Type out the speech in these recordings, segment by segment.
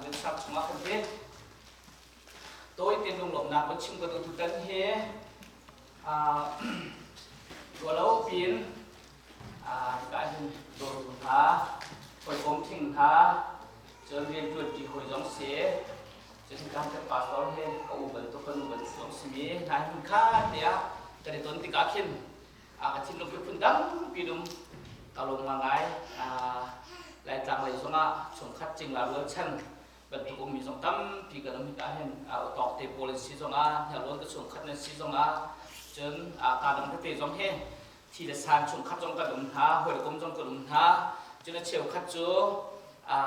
Nunsak chungah kan ti. Tawi te lunglawmhnak van chim ka duh tutan hi rualo pin ka hin dawtu hna, hawikom thing hna, cun riantuan ti hawi zong si, cun kan kan pastor he ka u bantuk ka nu bantuk zong simi hna hin kha tiah kan i ton tikah khin ka thinlung hi phun tampi dum ka lung ngai Laitlang lei zongah chungkhat cingla rualchan bantuk ummi zong tampi kan um hika hin tawk te pawl an si zongah hniarlawn ka chungkhat nan si zongah cun ka dang tete zong hi thi le san chungkhat zong kan um hna hawikom zong kan um hna cun a cheukhat cu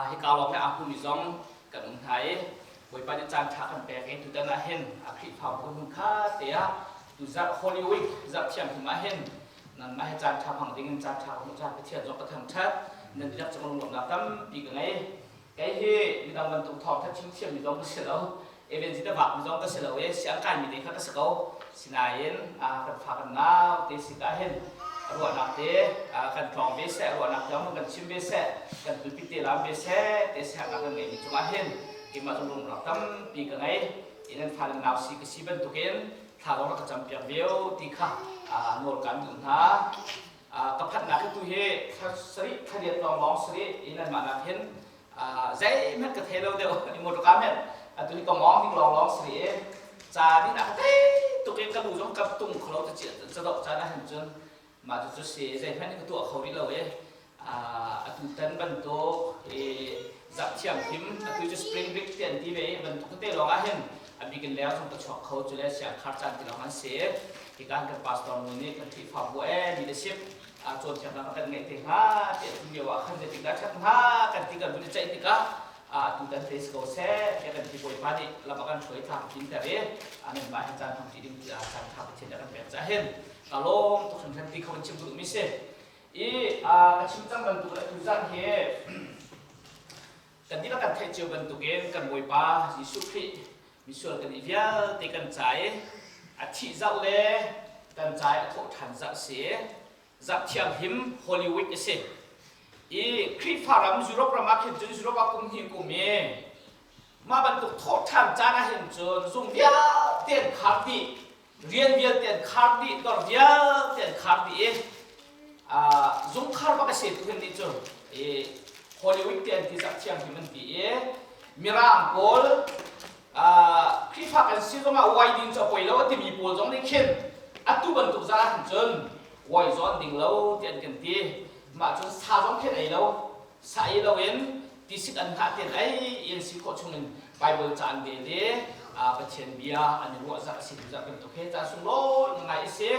hika lawng he aa hmumi zong kan um hna i Bawipa nih caan ṭha kan pek i tutan ah hin a Khrihfabu hmun kha te ah tu zarh Holy Week zarh thianghlim ah hin nangmah he caan ṭha hmang ding in caan ṭha ka hmuh caan Pathian zong ka thangṭhat nan dihlak cung lunglawmhnak tampi ka ngei kei hi midang bantuk thawngṭha chim thiammi zong ka si lo evangelist a vakmi zong ka si lo i siang kaimi te kha ka si ko sinain kan fa kan nau te si ka hin ruahnak te kan tlawng ve seh ruahnak tiang kan chim ve seh kan pulpit te lam ve seh te siangnak kan ngeimi cungah hin keimah zong lungrak tampi ka ngei in an fa le nau si ka si bantukin thla zong rak ka campiak veo ti kha nawl kan duh hna ka phatnak hi tu hi thla sarih thla riat lawng lawng sarih in anmah nak hin zeihmanh ka thei lo deuh i motor ka men atu hi ka ngong ding lawng lawng si i ca din a ka tei tuk i ka lu zong ka tung kho lo ca dok caan ah hin cun mah cu cu si zeihmanh ka tuah kho rih lo i atu tan bantuk i zak thiam him atu cu spring break te an ti ve i bantuk te lawng ah hin a bikin leng zong ka chuak kho cu le siang khar caan ti lawng an si hi kan kan pastor nu nih kan Khrihfabu e leadership cawnpiaknak kan ngeih te hnga ti a lio ah khan zeitik dah ṭhat hnga kan ti kan vun i ceih tikah tutan te si ko seh tiah kan ti bawipa nih lam a kan hruai thla tin ter i nan mah hi caan hmang ti ding caan ṭha Pathian nih a kan pek cah hin ka lawm tuk hringhran ti kha van chim duhmi si i ka chim cang bantuk le tuzan hi kan dihlak kan theih cio bantukin kan Bawipa Jesuh Khrih misual kan i vialte kan ca i a thih zarh le kan ca i a thawh ṭhan zarh si zarh thianghlim Holy Week a si i Khrihfa ram Europe ram ah khin cun Europe ah kum hnih kum i mah bantuk thawh ṭhan caan ah hin cun zung vialte an khar dih rian vialte an khar dih dor vialte an khar dih i zung khar bak a si tu hin nih cu i Holy Week te an ti zarh thianghlim an ti i Mirang pawl Khrihfa kan si zongah wai din cu a poi lo a timi pawl zong nih khin atu bantuk zan ah hin cun wai zawn ding lo ti an kan ti mah cun sa zong khin ei lo sa ei loin tisik an hngah tian ei in si khawh chungin Bible ca an rel i Pathian bia an i ruah zarh a si tu zarh bantuk he caan sunglawi ngai a si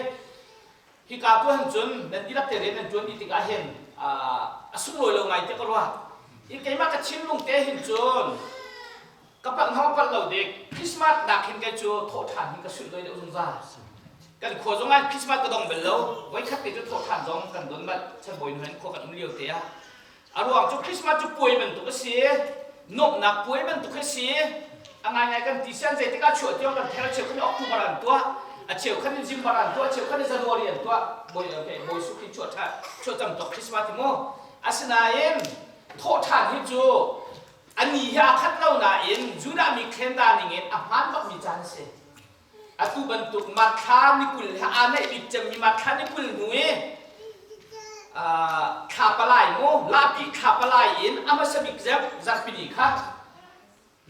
hika tu han cun nan dihlak te rian nan ṭuan dih tikah hin a sunglawi lo ngai tiah ka ruah i keimah ka thinlung te hin cun ka palh hnga palh lo dik Christmas nak hin kei cu thawhṭhan hin ka sunlawi deuh zungzal kan khua zong ah Christmas ka dong bal lo voikhat te cu thawhṭhan zong kan don bal chanbawi nu hin khua kan um lio te ah A ruang cu Christmas cu puai bantuk a si. Nuamhnak puai bantuk a si. A ngaingai kan ti sian zeitik ah chuah tiang kan ther a cheu khan October an tuah a cheu khan in Zimbar an tuah a cheu khan in January an tuah bawi okay bawi su khi chuah tha chuah cam tok Christmas ti mu asinain thawh ṭhan hi cu ani hi a khat lo nain Judah mi calendar ning in a hmaan bak mi caan a si Atu bantuk mathla ni 20 he aa naih bik cemmi mathla ni 20 hnu i thla palai mu lapi thla palai in a hmasa bik zep zarhpini kha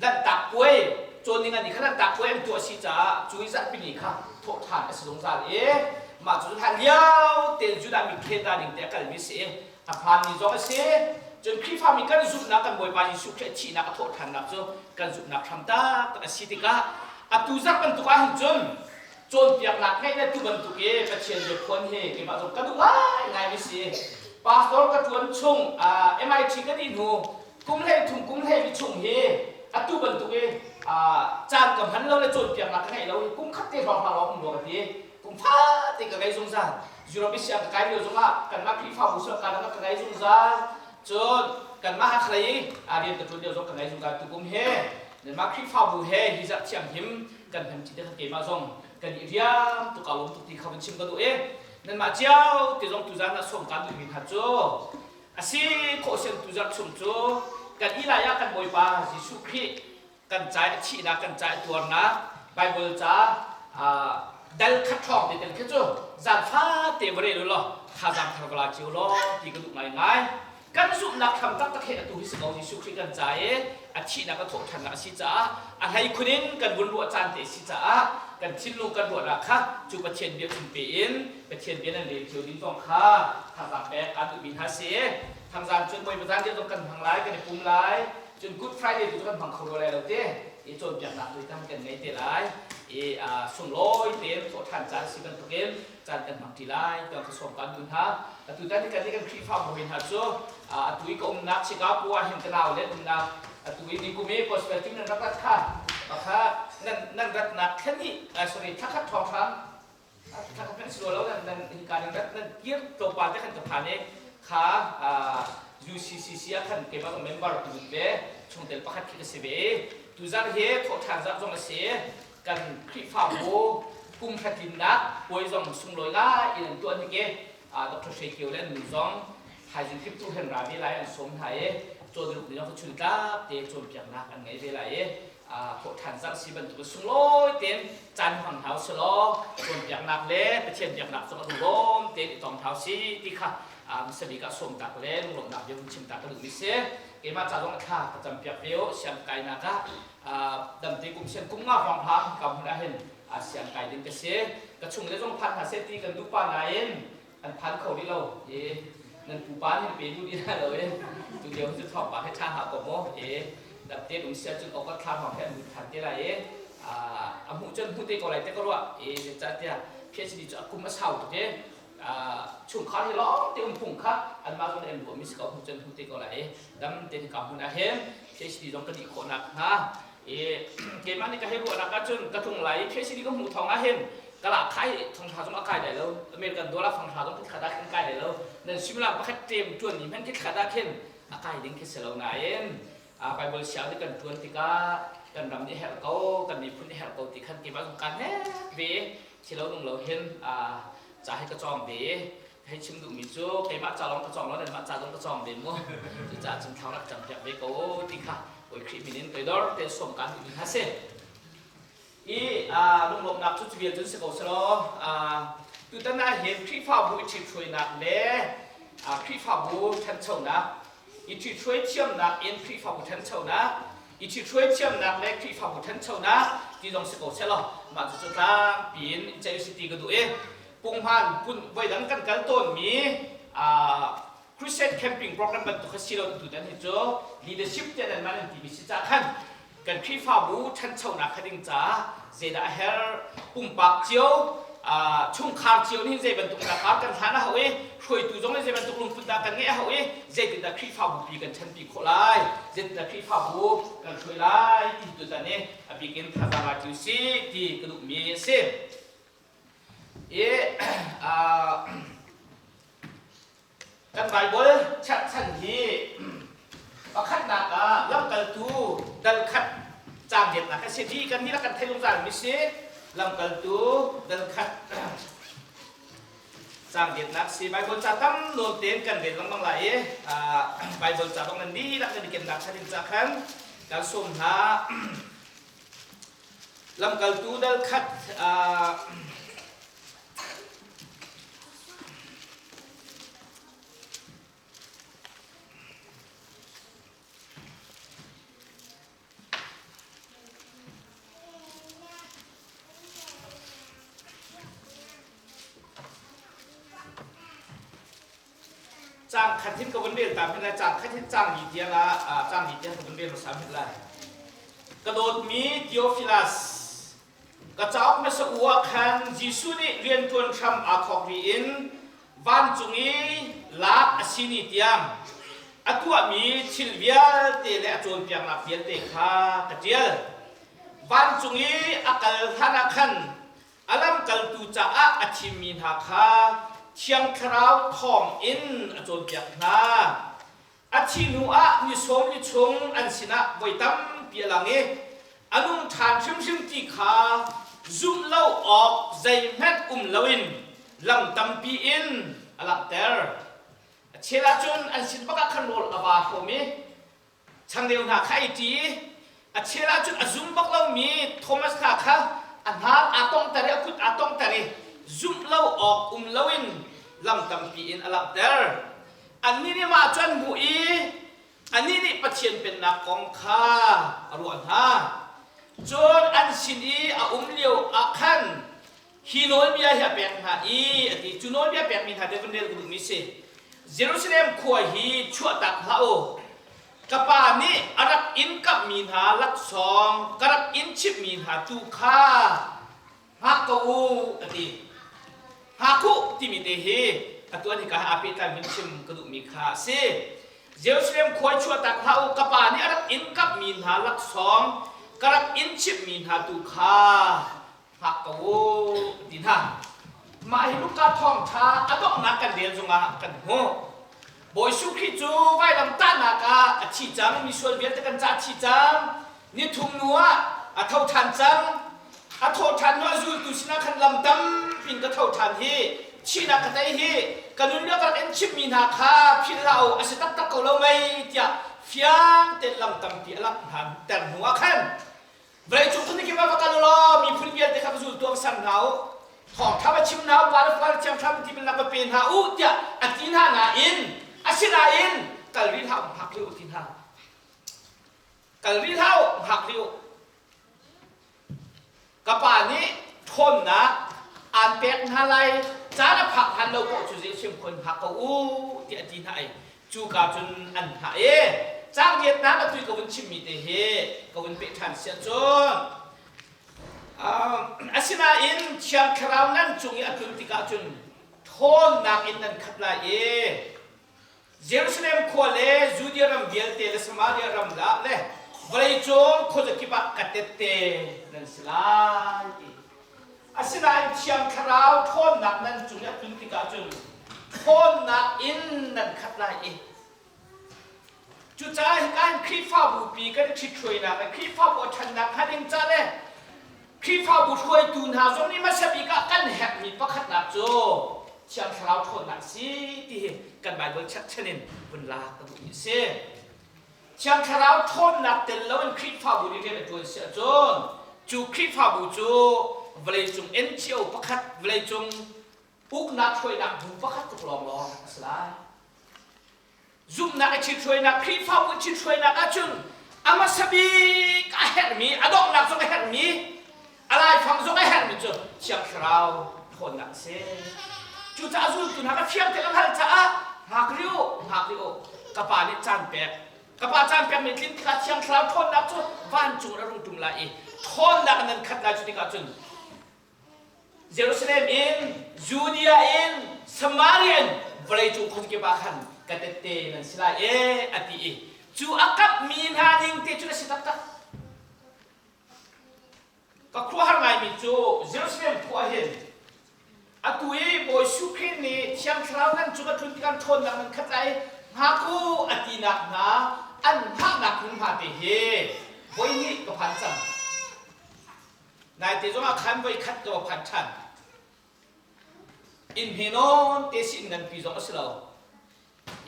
lanhtak puai cawn ni kha lanhtak puai an tuah si caah cu i zarhpini kha thawh ṭhan a si zungzal i mah cu hlan lio tein Judah mi calendar ning te a kalmi si i a hmaanmi zong a si cun Khrihfami kan zumhnak kan Bawipa Jesuh Khrih a thihnak a thawhṭhannak cu kan zumhnak hram taktak a si tikah atu zarh bantuk ah hin cun cawnpiaknak ngeih le tu bantuk i Pathian biaphuan hi keimah zong ka duh ngaingai mi si pastor ka ṭuan chung MIT ka dih hnu kum hlei thum kum hlei mi chung hi. Atu bantuk i caan ka hman lo le cawnpiaknak ka ngeih lo i kum khat te hrawng hna lawng um rua ka ti. Kum fate ka ngei zungzal. Europe i siang ka kai lio zongah kanmah Khrihfabu sual ka dang ka ngei zungzal. Cun kanmah Hakhalei i rian ka ṭuan lio zong ka ngei zungzal. Tukum he nanmah Khrihfabu he hi zarh thianghlim kan hman ṭi te kha keimah zong kan i riam tuk aa lawm tuk ti kha vun chim ka duh i nanmah cio te zong tuzaan ah sawm kaan duhmi hna cu a si khawh sian tuzarh chung cu kan i lai ah kan Bawipa Jesuh Khrih kan ca i a thihnak kan ca i tuarnak Bible ca dal khat hrawng te tel khi cu zan fate va rel u law thazaang thar va la cio law ti ka duh ngaingai. Kan zumhnak hram taktak he atu hi si ko Jesuh Khrih kan ca i a thihnak a thawhṭhannak a si caah a hleikhun in kan vun ruah caan te a si caah kan thinlung kan ruahnak kha cu Pathian bia chung pe in Pathian bia nan rel cio ding zong kha thazaang pek aan duhmi hna si. Thangzaan cun Bawipa zan zong kan hmang lai kan i pum lai. Cun Good Friday tu cu kan hmang kho rua lai lo te. I cawnpiaknak tu kan kan ngei te lai. I sunglawi tein thawhṭhan caan si bantukin caan kan hmang ṭi lai tiah ka sawm kan duh hna. Atu tan kan nih kan Khrihfabu hi hna cu atu i ka umnak Chicago ah hin ka nau le umnak atu i nikum i gospel team nan rak rat kha pakhat nan nan ratnak thla hnih sorry thla khat thawng hrang thla khat hmanh si lo nan nan hika nan rat nan kir tlawmpal te khan ka phan i kha UCCC ah khan keimah zong member ka lut ve chungtel pakhat khi ka si ve i tuzarh hi thawhṭhan zarh zong a si kan Khrihfabu kum hratlinnak puai zong sunglawi ngai in an tuah hnik i Dr. Hre Kio le an nu zong thaizing Khriptu hen ra ve lai an sawm hna i cawnruk ni zong chun tlak te cawnpiaknak an ngei ve lai i thawhṭhan zarh si bantuk sunglawi tein caan hmang hna usih law cawnpiaknak le Pathian biaknak zong a lungrawm tein i tong hna usih ti kha hmasa bik ah sawmtak le lunglawmhnak bia vun chimtak ka duhmi si. Keimah ca zong a thla ka campiak ve u siang kainak ah damte kum sian kum nga hrawng hlang ka hmun ah hin siang kai ding ka si. Ka chung le zong phan hna seh ti kan duh pa nain an phan kho rih lo i nan pupa nih pe duh dih lo i tu lio cu thawng pa he ṭha hna ko maw i damte um sia cun awkat thla hrawng he an lut than te lai i a hmuh cun hmu te ko lai te ka ruah i zeicahtiah PhD cu a kum a sau tuk i chungkhar hi lawng te um phung kha anmah zong nih an ruahmi si ko hmu cun hmu te ko lai i dam te ka hmun ah hin PhD zong ka dih khawh nak hnga i keimah nih ka hei ruahnak ahcun ka tlung lai i PhD ka hmuh thawng ah hin ka la khai thong hra zong a kai lai lo American dollar fang hra zong khat ah khin kai lai lo nan suimilam pakhat ṭem ṭuan ni hmanh khat ah khin a kai ding khi si lo nain Bible siang nih kan ṭuan tikah kan ram nih herh ko kan miphun nih herh ko ti khan keimah zong kaan hnek ve thilo nung lo hin ca hi ka cawng ve hei chim duhmi cu keimah ca lawng ka cawng lo nanmah ca zong ka cawng ve mu cucaah cun thlang rak cam piak ve ko ti kha Bawi Khrih min in toidor tein sawm kaan duhmi hna si i lunglawmhnak cu cu vial cun si ko selaw tutan ah hin Khrihfabu i ṭhithruainak le Khrihfabu ṭhanchonak i ṭhithruai thiamnak in Khrihfabu ṭhanchonak i ṭhithruai thiamnak le Khrihfabu ṭhanchonak ti zong si ko selaw mah cu cu tlangpi in ceih usih ti ka duh i punghman pun voidang kan kal tawnmi Crusade camping program bantuk kha si lo tutan hi cu leadership te nan man an timi si ca khan kan Khrihfabu ṭhanchonak kha ding caah zeidah a herh pumpak cio chungkhar cio nih zei bantuk dah kar kan hlan a hau i hruaitu zong nih zei bantuk lungput dah kan ngeih a hau i zeitindah Khrihfabu pi kan ṭhanpi khawh lai zeitindah Khrihfabu kan hruai lai ti tutan i a bik in thazaang la ṭi usih ti ka duhmi a si. I Kan Baibal cherhchan hi pakhatnak ah lamkaltu dal khat caang riatnak a si. Hi kan nih kan theih zungzalmi si. Lamkaltu dal khat caang riatnak si. Baibal ca tam nawn tein kan rel lengmang lai i Baibal ca bang nan dihlak nan i kennak khan in ca khan kan sawm hna. Lamkaltu dal khat Caang khat hin ka vun rel ta hmanh lai, caang khat hin caang li tiang ah caang li tiang ka vun rel hmasa hmanh lai. Ka dawtmi Theophilus, ka cauk hmasa u ah khan Jesuh nih rianṭuan hram aa thawk ri in vancung i lak a si ni tiang a tuahmi thil vialte. vialte le a cawnpiaknak vialte kha ka ṭial. Vancung i a kal hlanah khan a lamkaltu caah a thimmi hna kha Thiang Thlarau thawngin a cawnpiak hna. A thih hnuah ni sawm li chung an sinah voi tampi a lang i a nung ṭhan hrimhrim ti kha zumh lo awk zeihmanh um loin lam tampi in a langhter. A chel ahcun an sin bak ah khan rawl a vaa hrawm i changreu hna kha a ei ṭi i a chel ahcun a zum bak lomi Thomas hna kha a hnar aa tonghter i a kut aa tonghter i zumh lo awk um loin lam tampi in a langhter. Annih nih mah cu an hmuh i anih nih Pathian Pennak kong kha a ruah hna. Cun an sin i a um lio ah khan hi nawlbia hi a pek hna i a ti. Cu nawlbia pekmi hna te vun rel ka duhmi si. Jerusalem khua hi chuahtak hlah u. Ka pa nih a rak in kamhmi hna laksawng ka rak in chimhmi hna tu kha hngak ko u a ti. Hngak u timi te hi atu an hika aa pehtlai min chim ka duhmi kha a si. Jerusalem khua chuahtak hlah u, ka pa nih a rak in kamhmi hna laksawng ka rak in chimhmi hna tu kha hngak ko u a ti hna. Mah hi Luka thawngṭha a donghnak kan rel zongah kan hmuh. Bawi Jesuh Khrih cu vailam tahnak ah a thi cang, misual vialte kan ca a thi cang. Nithum hnu ah a tho ṭhan cang. A thawh ṭhan hnu ah zultu sinah khan lam tampi in ka tho ṭhan hi, thihnak ka tei hi, ka nun le ka rak in chimhmi hna kha philh hlah u, a si taktak ko lo mei tiah fiang tein lam tampi a langhter hnu ah khan Vawleicung khuazakip ah va kal u law miphun vialte kha va zultu ah va ser hna u. Thawngṭha va chim hna u, pa le fapa le Thiang Thlarau tipilnak va pe hna u tiah a ti hna nain asinain kal rih hlah u, hngak rih u ti hna. Kal rih hlah u, hngak rih u. Ka pa nih ṭhawnnak aan pek hna lai, caan a phak hlan lo paoh cu Jesuh khon hngak ko u tiah a ti hna i Cuka cun an hngah i caang riatnak atu i ka vun chimmi te hi ka vun peh ṭhan siah cun asinain Thiang Thlarau nan cung i a tlun tikah cun ṭhawnnak in nan khat lai i Jerusalem khua le Judea ram vialte le Samaria ram dah le vawleicung khuazakip ah ka tette nan si lai ti. Asinain Thiang Thlarau ṭhawnnak nan cung i a tlun tikah cun ṭhawnnak in nan khat lai i cucaah hika hin Khrihfabu pi kan ṭhithruainak le Khrihfabu a ṭhannak hnga ding ca le Khrihfabu hruaitu hna zong nih hmasa bik ah kan herhmi pakhatnak cu Thiang Thlarau ṭhawnnak a si ti hi kan Baibal cherhchan in vun lak ka duhmi a si. Thiang Thlarau ṭhawnnak tel loin Khrihfabu nih rian a ṭuan si ahcun cu Khrihfabu cu vawleicung NGO pakhat, vawleicung uknak hruainak bu pakhat tluk lawnglawng a si lai. Zumhnak i ṭhithruainak, Khrihfabu i ṭhithruainak ahcun a hmasa bik a herhmi, a donghnak zong a herhmi, a laifang zong a herhmi cu Thiang Thlarau ṭhawnnak a si. Cucaah zultu hna kha fiang tein an hngalh caah hngak rih u, hngak rih u. Ka pa nih caan pek. Ka pa caan pekmi tlin tikah Thiang Thlarau ṭhawnnak cu vancung in a rung ṭum lai i ṭhawnnak in nan khat lai cu tikah cun Jerusalem in, Judea in, Samaria in vawleicung khuazakip ah khan ka tette nan si lai e a ti i cu a kamhmi hna ning te cun a si taktak. Ka khuaruahhar ngaimi cu Jerusalem khua hin atu i Bawi Jesuh Khrih nih Thiang Thlarau nan cung a tlun tikah ṭhawnnak nan khat lai hngak u a tinak hna an hngahnak hmunhma te hi voi hnih ka phan cang. Naite zongah khan voi khat ka va phan ṭhan. Inn hme nawn te si inn nganpi zong a si lo.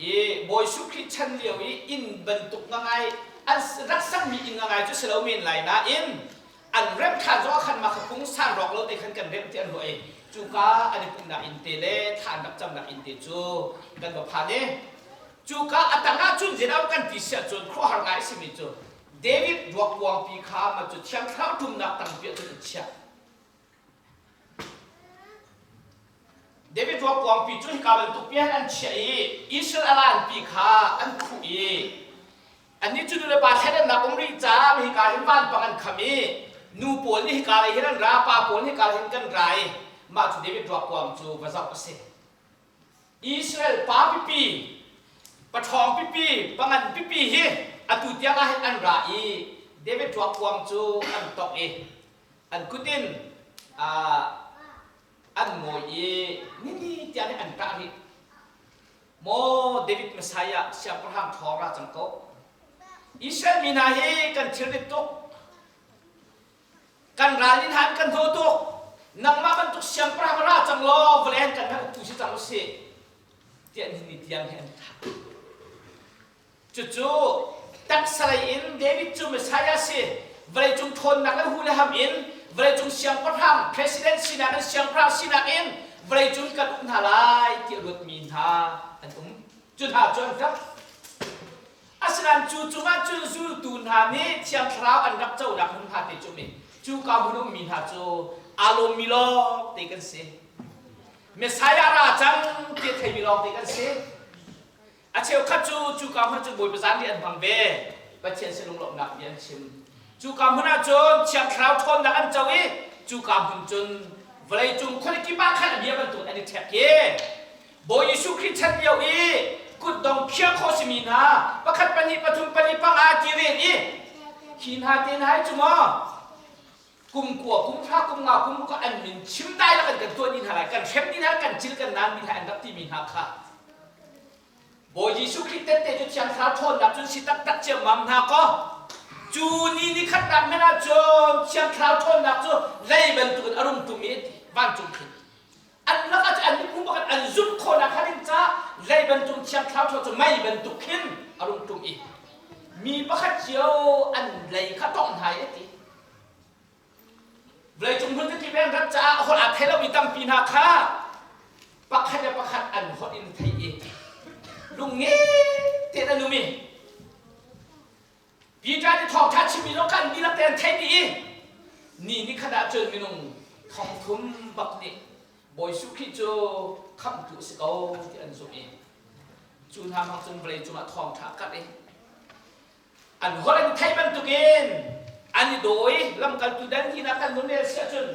I Bawi Jesuh Khrih chan lio i inn bantuk ngangai an rak sakmi inn ngangai cu si lo men lai nain an remh ṭhan zongah khan mah kha pungsan rawk lo te khan kan remh ti an ruah i cuka an i pumhnak inn te le thla an rak camnak inn te cu kan va phan i cuka a tang ah cun zeidah kan ti siah cun khuaruahhar ngai a simi cu David ruakkuangpi kha mah cu Thiang Thlarau ṭumnak tangpi ah cun an chiah. David ruakkuangpi cu hika bantuk pian an chiah i Israel a lanpi kha an khuh i annih cu nulepa thleidannak um rih caah hika hin vanpang an kham i nu pawl nih hika lei hin an ra pa pawl nih hika hin kan ra i mah cu David ruakkuang cu va zoh a si. Israel pa pipi, paṭhawng pipi, pangan pipi hi. atu tiang ah hin an ra i David ruakkuang cu an tok i an kut in an ngawi i nini tiang hin an ṭah rih. Maw David Messiah siangpahrang ṭhawng ra cang ko. Israel mi hna hi kan thilrit tuk. Kan ral in han kan hnawh tuk. Nangmah bantuk siangpahrang ra cang law vawlei han kan uktu si cang usih. Tiah nihin ni tiang hi an thah. Cucu taksa lei in David cu Messiah si, vawleicung ṭhawnnak le hu le ham in vawleicung siangpahrang, president sinak in siangpahrang sinak in vawleicung kan uk hna lai ti a ruatmi hna an um. Cu hna cu an ṭap. Asinain cu cungah cun zultu hna nih Thiang Thlarau an rak conak hmunhma te cu mi cuka hmun ummi hna cu aa lawmmi lawng te kan si. Messiah ra cang ti a theimi lawng te kan si. A cheukhat cu cuka hmun cun Bawipa zan nih an hmang ve. Pathian sin lunglawmhnak bia an chim. Cuka hmun ah cun Thiang Thlarau ṭhawnnak an co i cuka hmun cun vawleicung khualikip ah khan a bia bantuk an i ṭhek i Bawi Jesuh Khrih chan lio i kutdong khiah khawh simi hna pakhat pahnih pathum pali panga ti ren i hi hna te hna hi cu maw kum kua kum thla kum nga kum ka an min chim dai la kan kan tuah ni hna lai kan hrem ni hna kan cil kan naan ni hna an rak timi hna kha Bawi Jesuh Khrih tette cu Thiang Thlarau ṭhawnnak cun si taktak ciammam hna kaw cu ni ni khatnak hmanh ah cun Thiang Thlarau ṭhawnnak cu lei bantukin a rung tum i vancung khin an lakah cu an mithmuh bakhat an zumh khawhnak kha ding caah lei bantuk Thiang Thlarau ṭhawn cu mei bantuk khin a rung tum i mi pakhat cio an lei kha tongh hna i a ti. Vawleicung hmun kip in rat caah holh aa thei lomi tampi hna kha pakhat le pakhat an holh in thei i lungnge tein an um i Peter nih thawngṭha chimmi zong kha an dihlak tein an theih dih i ni ni khat ah cun minung thong thum bak nih Bawi Jesuh Khrih cu khamhtu a si ko ti an zumh i cu hna hmang cun vawlei cungah thawngṭha a karh i An holh an theih bantukin an i daw i lamkaltu dal hnihnak kan vun rel si ahcun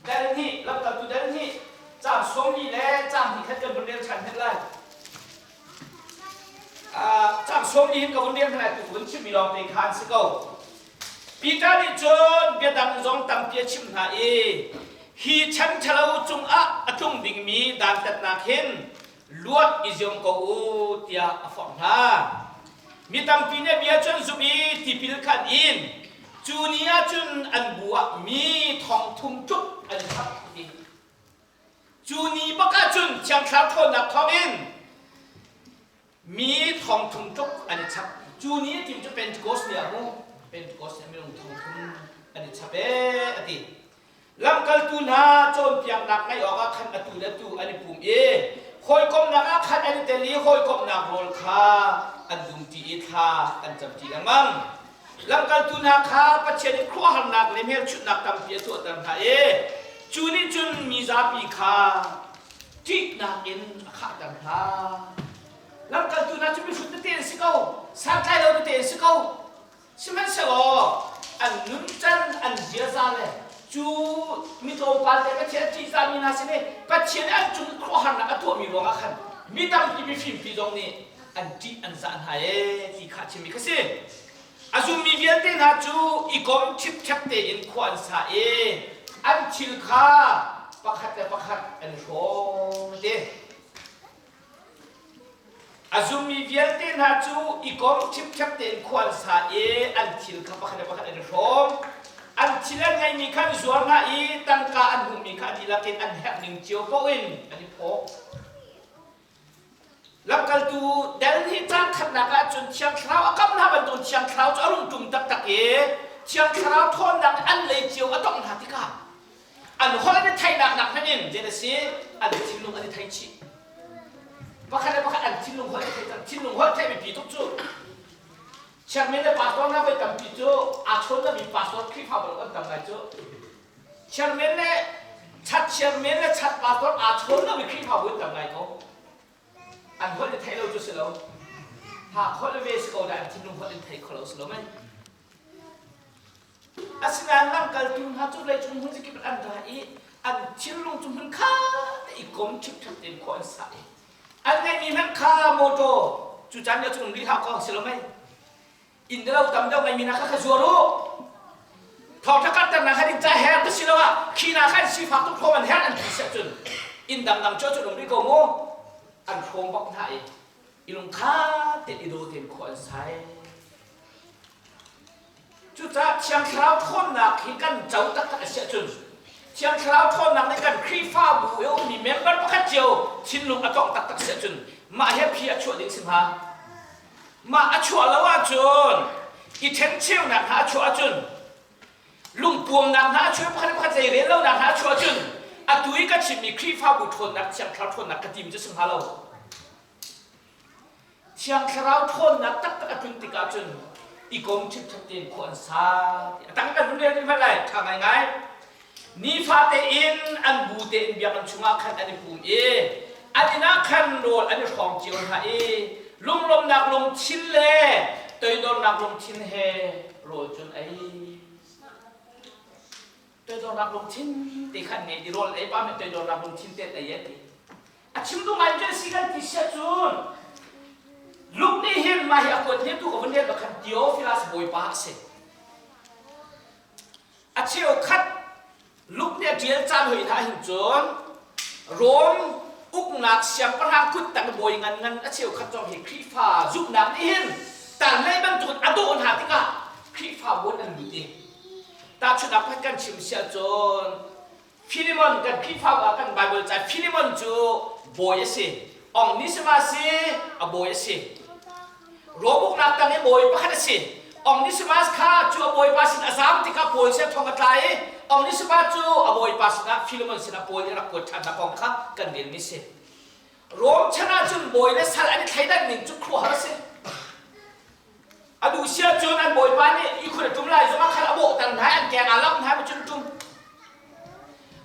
dal hnih lamkaltu dal hnih caang sawmli le caang hnih khat kan vun rel ṭhan hnik lai. Caang sawmli hin ka vun rel hna lai tu vun chimmi lawng te kha an si ko. Peter nih cun biadang zong tampi a chimh hna i hi chan ṭhalo cungah a tlung dingmi dantatnak hin luat i zuam ko u tiah a forh hna. Mi tampi nih bia cu an zumh i tipil kha an in. Cu ni ah cun an bu ah mi thong thum tluk an i chap ti. Cu ni bak ah cun Thiang Thlarau ṭhawnnak thawngin mi thong thum tluk an i chap. Cu ni a tim cu Pentecost ni ah mu Pentecost ni ah minung thong thum an i chap ee a ti. Lamkaltu hna cawnpiaknak ngaih awkah khan atu le atu an i pum i hawikomhnak ah khan an i tel i hawikomhnak rawl kha an dumṭi i thla an camṭi lengmang. Lamkaltu hna kha Pathian i khuaruahharnak le hmelchunhnak tampi a tuahter hna i cu nih cun mi zapi kha ṭihnak in a khahter hna. Lamkaltu hna cu mihrut tete an si ko, santlai lo tete an si ko. Sihmanhsehlaw an nuncan an ziaza le cu mi tlawmpal te Pathian a ṭihzahmi hna sin i Pathian nih an cung i khuaruahharnak a tuahmi ruangah khan mi tampi mifimpi zong nih an ṭih an zah hna ee ti kha a chimmi kha si. A zummi vialte hna cu i kom ṭhipṭhep tein khua an sa i an thil kha pakhat le pakhat an i hrawm a ti. A zummi vialte hna cu i kom ṭhipṭhep tein khua an sa i an thil kha pakhat le pakhat an i hrawm. An thil an ngeihmi kha an zuar hna i tangka an hmuhmi kha a dihlak in an herh ning cio paoh in an i phaw. Lamkaltu dal nih caan khatnak ah cun Thiang Thlarau a kamh hna bantuk Thiang Thlarau cu a rung ṭum taktak i Thiang Thlarau ṭhawnnak in an lei cio a tongh hna tikah an holh an i theihnak nak hmanh in zei a si an thinlung an i thei chih pakhat le pakhat an thinlung holh an i thei cang thinlung holh theih biapi tuk cu chairman le pastor hna voi tampi cu aa chawn lomi pastor Khrihfabu an tam ngai cu chairman le chat chairman le chat pastor aa chawn lomi Khrihfabu an tam ngai ko an holh i theih lo cu si lo ha holh ve si ko dah an thinlung holh in thei kho lo si lo mei Asinain lamkaltu hna cu leicung hmun zakip in an ra i an thinlung cu hmunkhat i kom ṭhipṭhep tein khua an sa i an ngeihmi hmanh kha mawṭaw cu caan lio cu um rih hlah kaw si lo mei. Inn lo tam deuh ngeimi hna kha kha zuar u. Thawngṭha karhternak kha ding ca her ti si lo ah khi hna khan sifak tuk hrawm an herh an ti siah cun inn dangdang cu cun um rih ko mu. An hrawm bak hna i i lungkha tein i daw tein khua an sai. Cucaah Thiang Thlarau ṭhawnnak hi kan co taktak a si ahcun Thiang Thlarau ṭhawnnak nih kan Khrihfabu i a ummi member pakhat cio thinlung a tongh taktak si ahcun mah hi a phi a chuah ding si hnga. Mah a chuah lo ahcun i ṭhencheunak hna a chuah ahcun lungpuamnak hna a chuah pakhat le pakhat zeirel lonak hna a chuah ahcun atu i ka chimmi Khrihfabu ṭhawnnak Thiang Thlarau ṭhawnnak ka tim cu si hnga lo. Thiang Thlarau ṭhawnnak taktak a tlun tikah cun i kom ṭhipṭhep tein khua an sa. A tang kan hun rel rih hmanh lai, ṭha ngaingai. Nifate in an bu tein biakinn chungah khan an i pum i an inn ah khan rawl an i hrawng cio hna i lunglawmhnak lungthin le toidornak lungthin he rawl cu an ei. Toidornak lungthin te khan ngei ti rawl ei pa nih toidornak lungthin te an ei an ti. A chim duh ngai cu si kan ti sia cun Luke nih hin mah hi a kuat hi tu ka vun rel bak khan Theophilus bawipa a si. A cheukhat Luke nih a ṭial caan hoi hna hin cun Rom uknak siangpahrang kuttang bawi ngan ngan a cheukhat zong hi Khrihfa zumhnak nih hin tanlei bantukin a dawh hna tikah Khrihfabu an lut i tahchunhnak pakhat kan chim siah cun Philemon kan Khrihfabu ah kan Bible ca Philemon cu bawi a si. Onesimus hi a bawi a si. Rom uknak tang i bawi pakhat a si. Onesimus kha cu a bawipa sin a zam tikah Paul sin thong a tla i Onesimus cu a bawipa sinah Philemon sinah Paul nih a rak kuat ṭhannak kong kha kan relmi si. Rom chan ahcun bawi le sal an i thleidan ning cu khuaruahhar a si. A duh si ahcun an bawipa nih ihkhun a ṭum lai zongah khan a bawhter hna i an keng aa lamh hna i cun ṭum.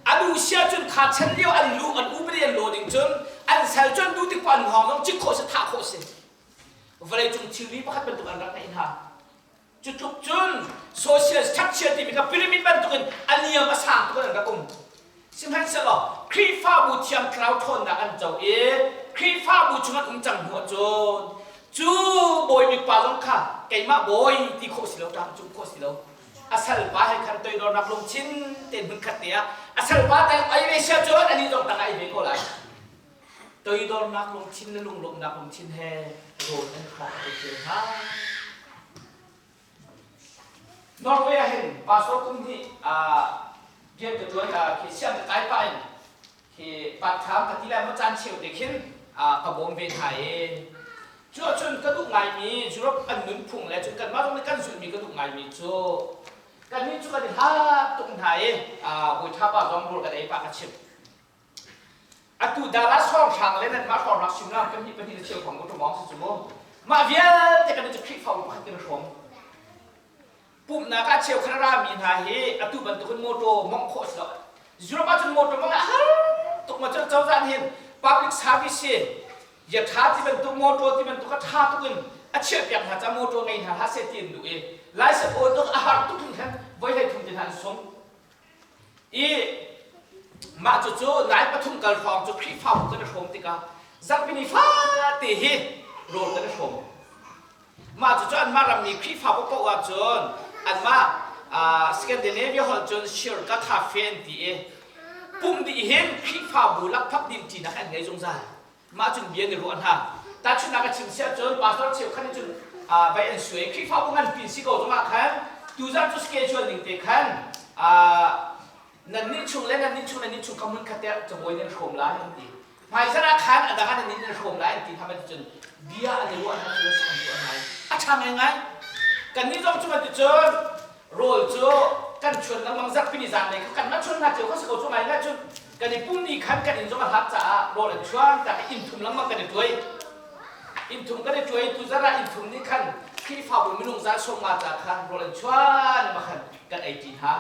A duh si ahcun kha chan lio an lu an upadi an law ding cun an sal cu an duh tik an hngawng zong cik khawh si thah khawh si. Vawleicung thilri pakhat bantuk an rak ngeih hna. Cu tluk cun social structure timi kha pyramid bantukin a niam a sang tuk in an rak um. Sihmanhsehlaw Khrihfabu Thiang Thlarau ṭhawnnak an co i Khrihfabu chung an um cang hnu ahcun cu bawibik pa zong kha keimah bawi ti khawh si lo, ṭang cung khawh si lo. A salpa he khan toidornak lungthin tein hmunkhat te ah a salpa tang ai ve sia cun anih zong tang ai ve ko lai. Toidornak lungthin le lunglawmhnak lungthin he rawl an khawh a cio hna. Norway ah hin pastor kum hnih rian ka ṭuan khi siang ka kai pah in khi part time ka ti lai maw caan cheu te khin ka bawm ve hna i cu ahcun ka duh ngaimi Europe an nunphung le cun kanmah zong nih kan zulhmi ka duh ngaimi cu kannih cu kan i hlat tuk hna i bawi ṭha pa zong rawl kan ei pah ka chimh. Atu Dallas hrawnghrang le nanmah hrawnghrang suimilam kan hnih pahnih le cheu khong ka mawng si cu mu. Mah vialte kan cu Khrihfabu pakhat kan i hrawm. Pumhnak ah cheukhat a rami hna hi atu bantukin motor mongh khawh si lo. Europe ahcun motor mongh a har tuk ma cun cozah nih hin public service hi ya ṭha ti bantuk motor ti bantuk a ṭha tuk in a chiahpiak hna ca motor ngei hna hlah seh ti an duh i license awl tuk a har tuk hringhran voi hlei thum te hna an sung. I mah cucu nai pathum kal hrawng cu Khrihfabu kan i hrawm tikah zarhpini fate hi rawl kan i hrawm. Mah cucu anmah rammi Khrihfabu paoh ahcun anmah Scandinavia holh cun Shirka Cafe an ti i pumh dih hin Khrihfabu lakphak dinṭinak an ngei zungzal. Mah cun bia an i ruah hna. Tahchunhnak ka chim si ahcun pastor cheukhat nih cun vai an suai. Khrihfabu nganpi si ko zongah khan tuzarh cu schedule ning te khan nannih chung le nannih chung nannih chung kha hmunkhat te cabuai nan hrawm lai an ti. Hmaizarh ah khan a dang ah nannih nan hrawm lai an ti hna bantuk cun bia an i ruah hna cu an tuah hna. A ṭha ngaingai. Kannih zong cu bantuk cun rawl cu kan chuan lengmang zarhpini zanlei kha kanmah chuan hna cio kha si ko cu ngaingai cun kan i pum ni khan kan inn zong a hlat caah rawl an chuan tak i inn thum lengmang kan i tuai inn thum kan i tuai tu zarh ah inn thum nih khan Khrihfabu minung za sawm nga ca khan rawl an chuan ma khan kan ei ṭi hna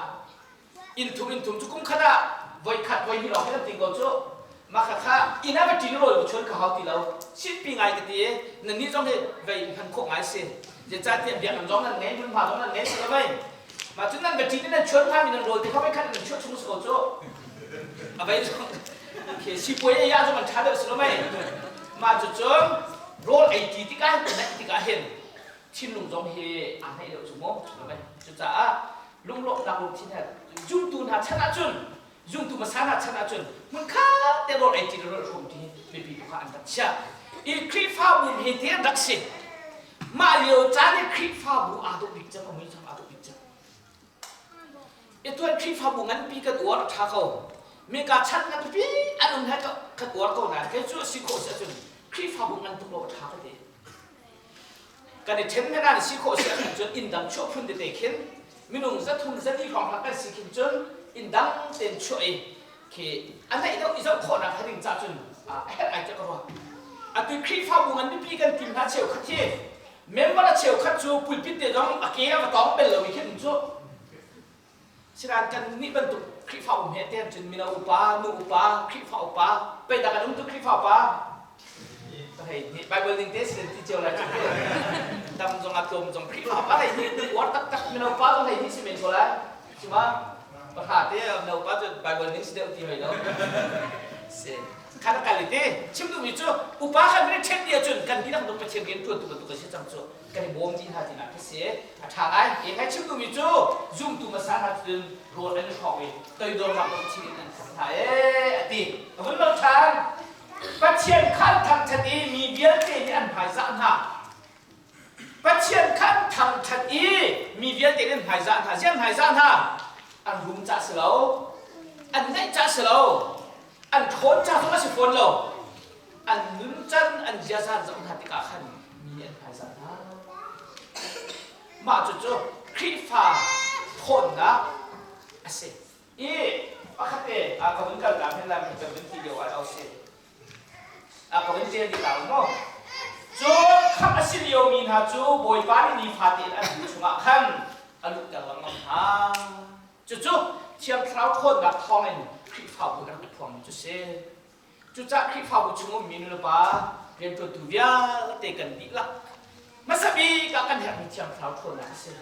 inn thum inn thum cu kum khat ah voi khat voi hnih lawng kan ting ko cu mah kha kha inn ah va ṭin rawl va chuan kha hau ti lo sitpi ngai ka ti i nannih zong hi vei hman khawh ngai si zeicahtiah biakinn zong nan ngei hmunhma zong nan ngei si lo mei mah cun nan va ṭin i nan chuan hngami nan rawl ti kha voi khat nan chuah chung si ko cu a vei zong khi sipuai ei ah zong an ṭha deuh si lo mei mah cu cun rawl ei ṭi tikah hin naih tikah hin. Thinlung zong hi aa hnaih deuh cu mu. Cucaah lunglawmhnak lungthin he zumtu hna chan ahcun zumtu hmasa hna chan ahcun hmunkhat te rawl ei ṭi le rawl hrawm ṭi mipi tu kha an rak chiah. I Khrihfabu hi te an rak si. Mah lio caan i Khrihfabu aa dawh bik cem, a mui cem aa dawh bik cem. I tuan Khrihfabu nganpi kan uar a ṭha ko. Mika chan nganpi an um he kan uar ko nain kei cu a si khawh si ahcun Khrihfabu ngan tuk lo a ṭha ka ti. Kan i ṭhen hmanh ah si khawh si ahcun cun inn dang chuah phun tete khin minung zathum zali hrawng hlah kan si khin cun inn dang tein chuah i khi a naih deuh i zoh khawhnak hnga ding cah cun a herh ai tiah ka ruah. Atu Khrihfabu ngan mipi kan tim hna cheukhat hi member a cheukhat cu pulpit te zong a ke a va tawng bel lomi khin um cu. Sinain kan nih bantuk Khrihfa um he te cun mino upa, nu upa, Khrihfa upa, pei dah kan um tu Khrihfa upa? Hei nih Bible ning te sin ti cio lai cu tam zong a tlawm zong Khrihfa upa hei nih uar taktak mino upa zong hei nih si men ko lai. Cuma pahra te mino upa cu Bible ning si deuh ti hoi lo. Si. Khan kal te chim duhmi cu upa khan kan i ṭhen ni ahcun kan dihlak nung Pathian rian ṭuan tu bantuk a si cang cu. Kan i bawm dih hna tinak khi si. A ṭha ngai. E ngai chim duhmi cu zumtu hmasa hna cun rawl an i hrawk i toidornak lungthin in an thang hna ee a ti. A vun lo ṭhan. Pathian kha an thangṭhat i mi vialte nih an hmaizah hna. Pathian kha an thangṭhat i mi vialte nih an hmaizah hna. Ziang hmaizah hna? An rum ca si lo. An ngeih ca si lo. An ṭhawn ca zong a si fawn lo. An nuncan, an ziaza an zoh hna tikah khan mi nih an hmaizah hna. Mah cucu Khrihfa ṭhawnnak a si. I pakhat te a ka vun kal ta hen lai kan vun ti lio ah au si. A ka vun ṭial dih ta maw? Cun khamh a si liomi hna cu Bawipa nih nifate in an bu chungah khan a luhter lengmang hna. Cucu Thiang Thlarau ṭhawnnak thawngin Khrihfabu an rak i phuangmi cu si. Cucaah Khrihfabu chung ummi nulepa rianṭuantu vialte kan dihlak hmasa bik ah kan herhmi Thiang Thlarau ṭhawnnak a si.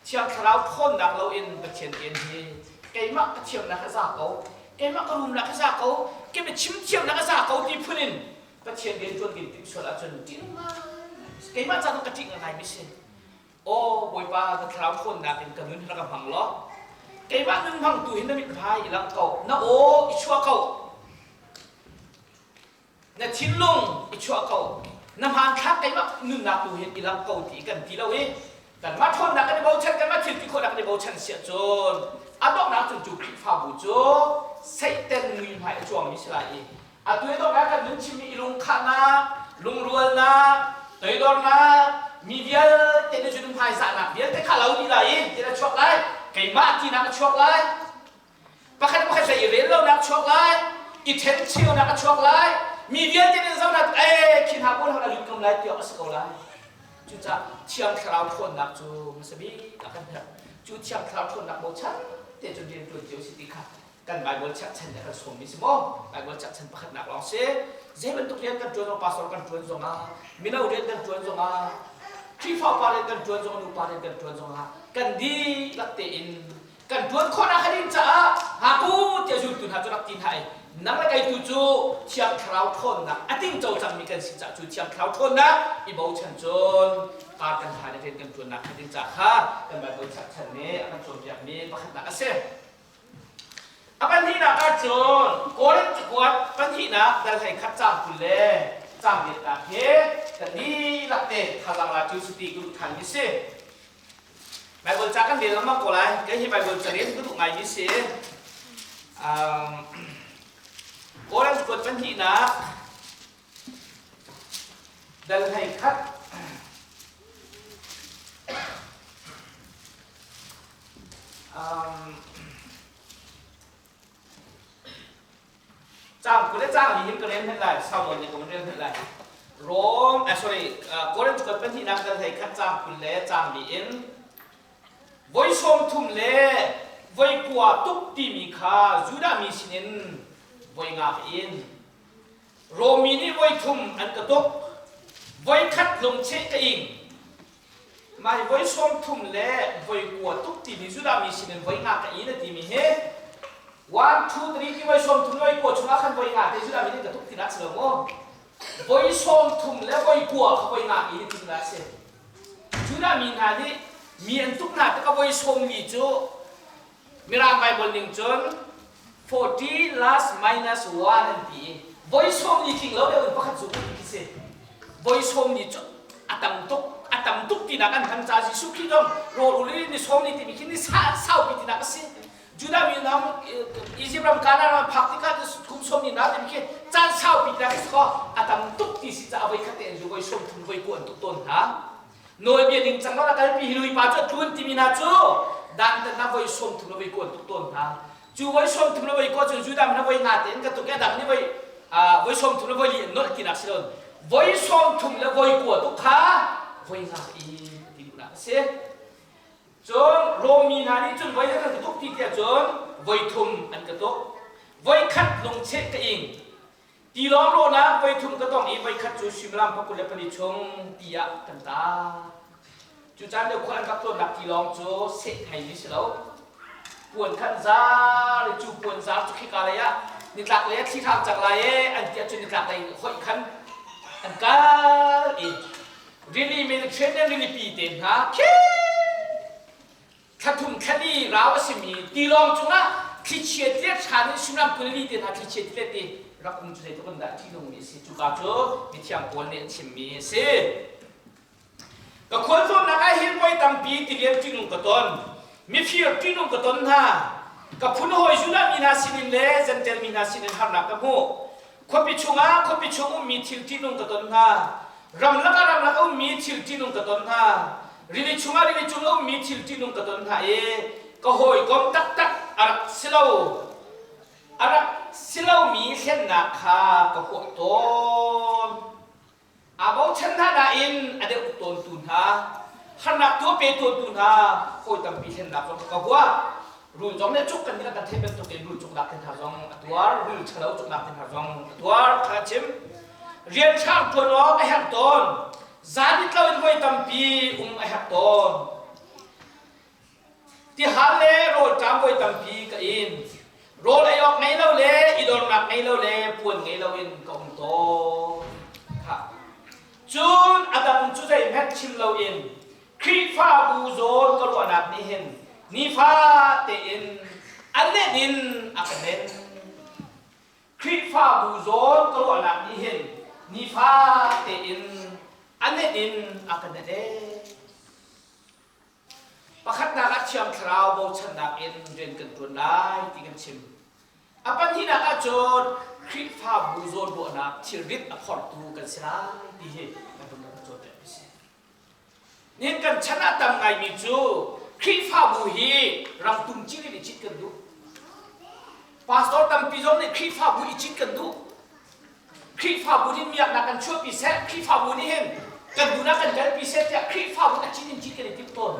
Thiang Thlarau ṭhawnnak loin Pathian rian hi keimah ka thiamnak a za ko, keimah ka rumnak a za ko, keimah chim thiamnak a za ko ti phun in Pathian rian ṭuan kan timh sual ahcun ṭih ngai keimah ca ka ṭih ngaimi si. Aw Bawipa na thlarau ṭhawnnak in ka nun hi rak ka hmang law keimah nun hmangtu hi na mithmai i lang ko na aw i chuah ko na thinlung i chuah ko na hmanthlak keimah nunnak tu hin i lang ko ti kan ti lo i kanmah ṭhawnnak kan i bochan kanmah thil ti khawhnak kan i bochan si ahcun a donghnak cun cu Khrihfabu cu Satan muihmai a cuangmi si lai i Atu i donghnak kan nun chimmi i lungkhahnak, lungrualnak, toidornak, mi vialte nih cun hmaizahnak vialte kha lo dih lai i tin a chuak lai. Keimah tinak a chuak lai. Pakhat pakhat hlei i rel lonak chuak lai. I ṭhencheunak a chuak lai. Mi vialte nih zohnak ee khi hna pawl a lut ngam lai tiawk a si ko lai. Cucaah Thiang Thlarau ṭhawnnak cu hmasa bik ah kan herh. Cu Thiang Thlarau ṭhawnnak bochan te cun rian ṭuan cio si ti kha kan Bible cherhchan nih a kan sawmmi si maw? Bible cherhchan pakhatnak lawng si. Zei bantuk rian kan ṭuan zong pastor kan ṭuan zongah, mino rian kan ṭuan zongah, Khrihfa upa rian kan ṭuan zongah, nupa rian kan ṭuan zongah kan dihlak tein kan ṭuan khawhnak a ding caah ngaku tiah zultu hna cu rak ti hna i nang le kei tu cu Thiang Thlarau ṭhawnnak a tingco cangmi kan si caah cu Thiang Thlarau ṭhawnnak i bochan cun kar kan hlan i rian kan ṭuannak kha ding caah kha kan Bible cherhchan nih a kan cawnpiakmi pakhatnak a si. A pahnihnak ahcun Korin cakuat pahnihnak dal 11 caang 20 le caang riatnak hi kan dihlak te thazaang la cu si ti ka duh ṭhanmi si. Baibal ca kan rel lengmang ko lai. Kei hi Baibal ca rel ka duh ngaimi si. Um, Korin cakuat pahnihnak dal 11 Caang 20 le caang li hin ka rel hmanh lai, sau nawn nih ka vun rel hmanh lai. Rom, sorry, Korinth cakuat pahnihnak dal 11 caang 20 le caang li in voi 30 le voi kua tuk timi kha Judah mi sinin voi nga ka in. Rom mi nih voi thum an ka tuk, voi khat lungcheh ka ing. Mah hi voi 30 le voi kua tuk timi Judah mi sinin voi nga ka in a timi hi one two three ti voi 30 le voi kua chungah khan voi nga te Judah mi nih ka tuk tinak si lo maw? Voi 30 le voi kua kha voi nga in a ti nak si. Judah mi hna nih mi an tuk hna tikah voi 40 cu Mirang Baibal ning cun 40 last minus 1 an ti i voi 40 tling lo deuh in pakhat cu ti si. Voi 40 cu a tam tuk a tam tuk tinak an hman ca Jesuh Khrih zong rawl ul in ni 40 timi khi ni saupi tinak a si. Judah mi ram Egypt ram Canaan ram phak tikah kum 40 na timi khi caan saupi tinak a si ko a tam tuk ti si caah voi khat te an zu voi 30 voi ku an tuk tawn hna. Nawlbia ningcang lo na kalpi hi nuipa cu a tlun timi hna cu dantatnak voi 30 le voi kuan tuk tawn hna. Cu voi 30 le voi kua cu Judah mi hna voi nga tein ka tuk i a dang nih voi voi 30 le voi li an nolh tinak si lo. Voi 30 le voi kua tuk kha voi nga i ti duhnak a si. Cun Rom mi hna nih cun voi an ka tuk ti tiah cun voi thum an ka tuk. Voi khat lungcheh ka ing. Tilawng rawhnak voithum ka tong i voikhat cu suimilam 24 chung ti ah kan ta. Cu caan lio khual an rak tlawnnak tilawng cu seh ngeimi si lo. Puan khan zar i cu puan zar cu khika lei ah nitlak lei ah thli hrang cang lai e an ti ahcun nitlak lei hoih khan an kal i rili Mediterranean rilipi te hna khi Thlathum thlali rau a simi tilawng cungah thlichia tilet hran in suimilam 40 te hna thlichia tilet i rak um cu zeitluk in dah ṭihnungmi a si. Cuka cu mithiang Paul nih a chimmi a si. Ka khualtlawnnak ah hin voi tampi tilian ṭihnung ka ton. Mifir ṭihnung ka ton hna. Ka phun hawi Judah mi hna sinin le Jentail mi hna sinin harnak ka hmuh. Khuapi chungah khuapi chung ummi thil ṭihnung ka ton hna. Ramlak ah ramlak a ummi thil ṭihnung ka ton hna. Rili chungah rili cung a ummi thil ṭihnung ka ton hna i ka hawikom taktak a rak si lo. A rak si lomi hlennak kha ka huah tawn. Aa bochan hna nain a deuh tawntu hna, harnak tu a pe tawntu hna hawi tampi hlennak zong ka huah. Rul zong nih cuk kan nih kan theih bantukin rul cuknak te hna zong a tuar, rul ṭhalo cuknak te hna zong a tuar kha a chim. Rian hrang ṭuan awk a herh tawn. Zan it loin voi tampi um a herh tawn. Tihal le rawlṭam voi tampi ka in. Rawl ei awk ngei lo le i dornak ngei lo le puan ngei loin ka um tawn. Khah. Cun a dang cu zeihmanh chim loin Khrihfabu zawn ka ruahnak nih hin nifa tein a nenh in a ka nenh. Khrihfabu zawn ka ruahnak nih hin nifa tein a nenh in a ka nenh ee. Pakhatnak ah Thiang Thlarau bochannak in rian kan ṭuan lai ti kan chim. A pahnihnak ah cun Khrihfabu zawnruahnak thilrit a phortu kan si lai ti hi kan vun kan cawnpiak mi si. Nihin kan chan ah tam ngaimi cu Khrihfabu hi rangtum cit in i cit kan duh. Pastor tampi zong nih Khrihfabu i cit kan duh. Khrihfabu nih miaknak kan chuahpi seh, Khrihfabu nih hin kan duhnak kan kalpi seh tiah Khrihfabu a cit in cit kan i timh tawn.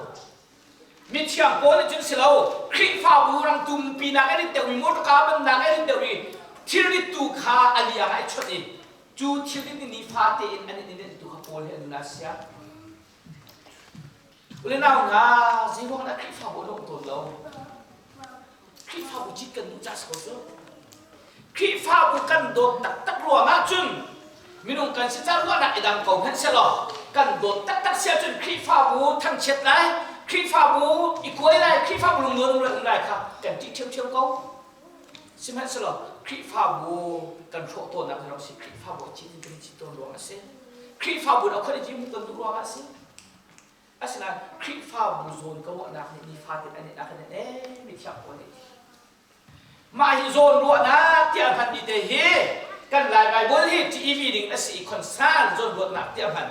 Mithiang Paul nih cun si lo, Khrihfabu rangtum pinak an in deuhmi motorka bannak an in deuhmi thilrit tu kha a liang ah i chawnh i cu thilrit nih nifa tein an in in tu kha Paul hi an nun ah sia. Ule nau hna, zeiruang dah Khrihfabu an um tawn lo? Khrihfabu cit kan duh ca si ko cu. Khrihfabu kan dawt taktak ruang ahcun minung kan si ca ruahnak i dang ko hmanh sehlaw kan dawt taktak si ahcun Khrihfabu thangchiat lai, Khrihfabu i kuai lai, Khrihfabu lungnuan um lai kha kan ṭih ṭhiamṭhiam ko. Sihmanhsehlaw Khrihfabu kan hrawh tawnnak hi rak si Khrihfabu a cit in kan i cit tawn ruang a si. Khrihfabu in a khualipi hmuh kan duh ruangah a si. Asinain Khrihfabu zawn ka ruahnak nih nifatin an in a kan eh mithiang pawl nih mah hi zawn ruahnak tiah hmanmi te hi kan Lai Bible hi TEV ding a si i concern zawn ruahnak tiah hman.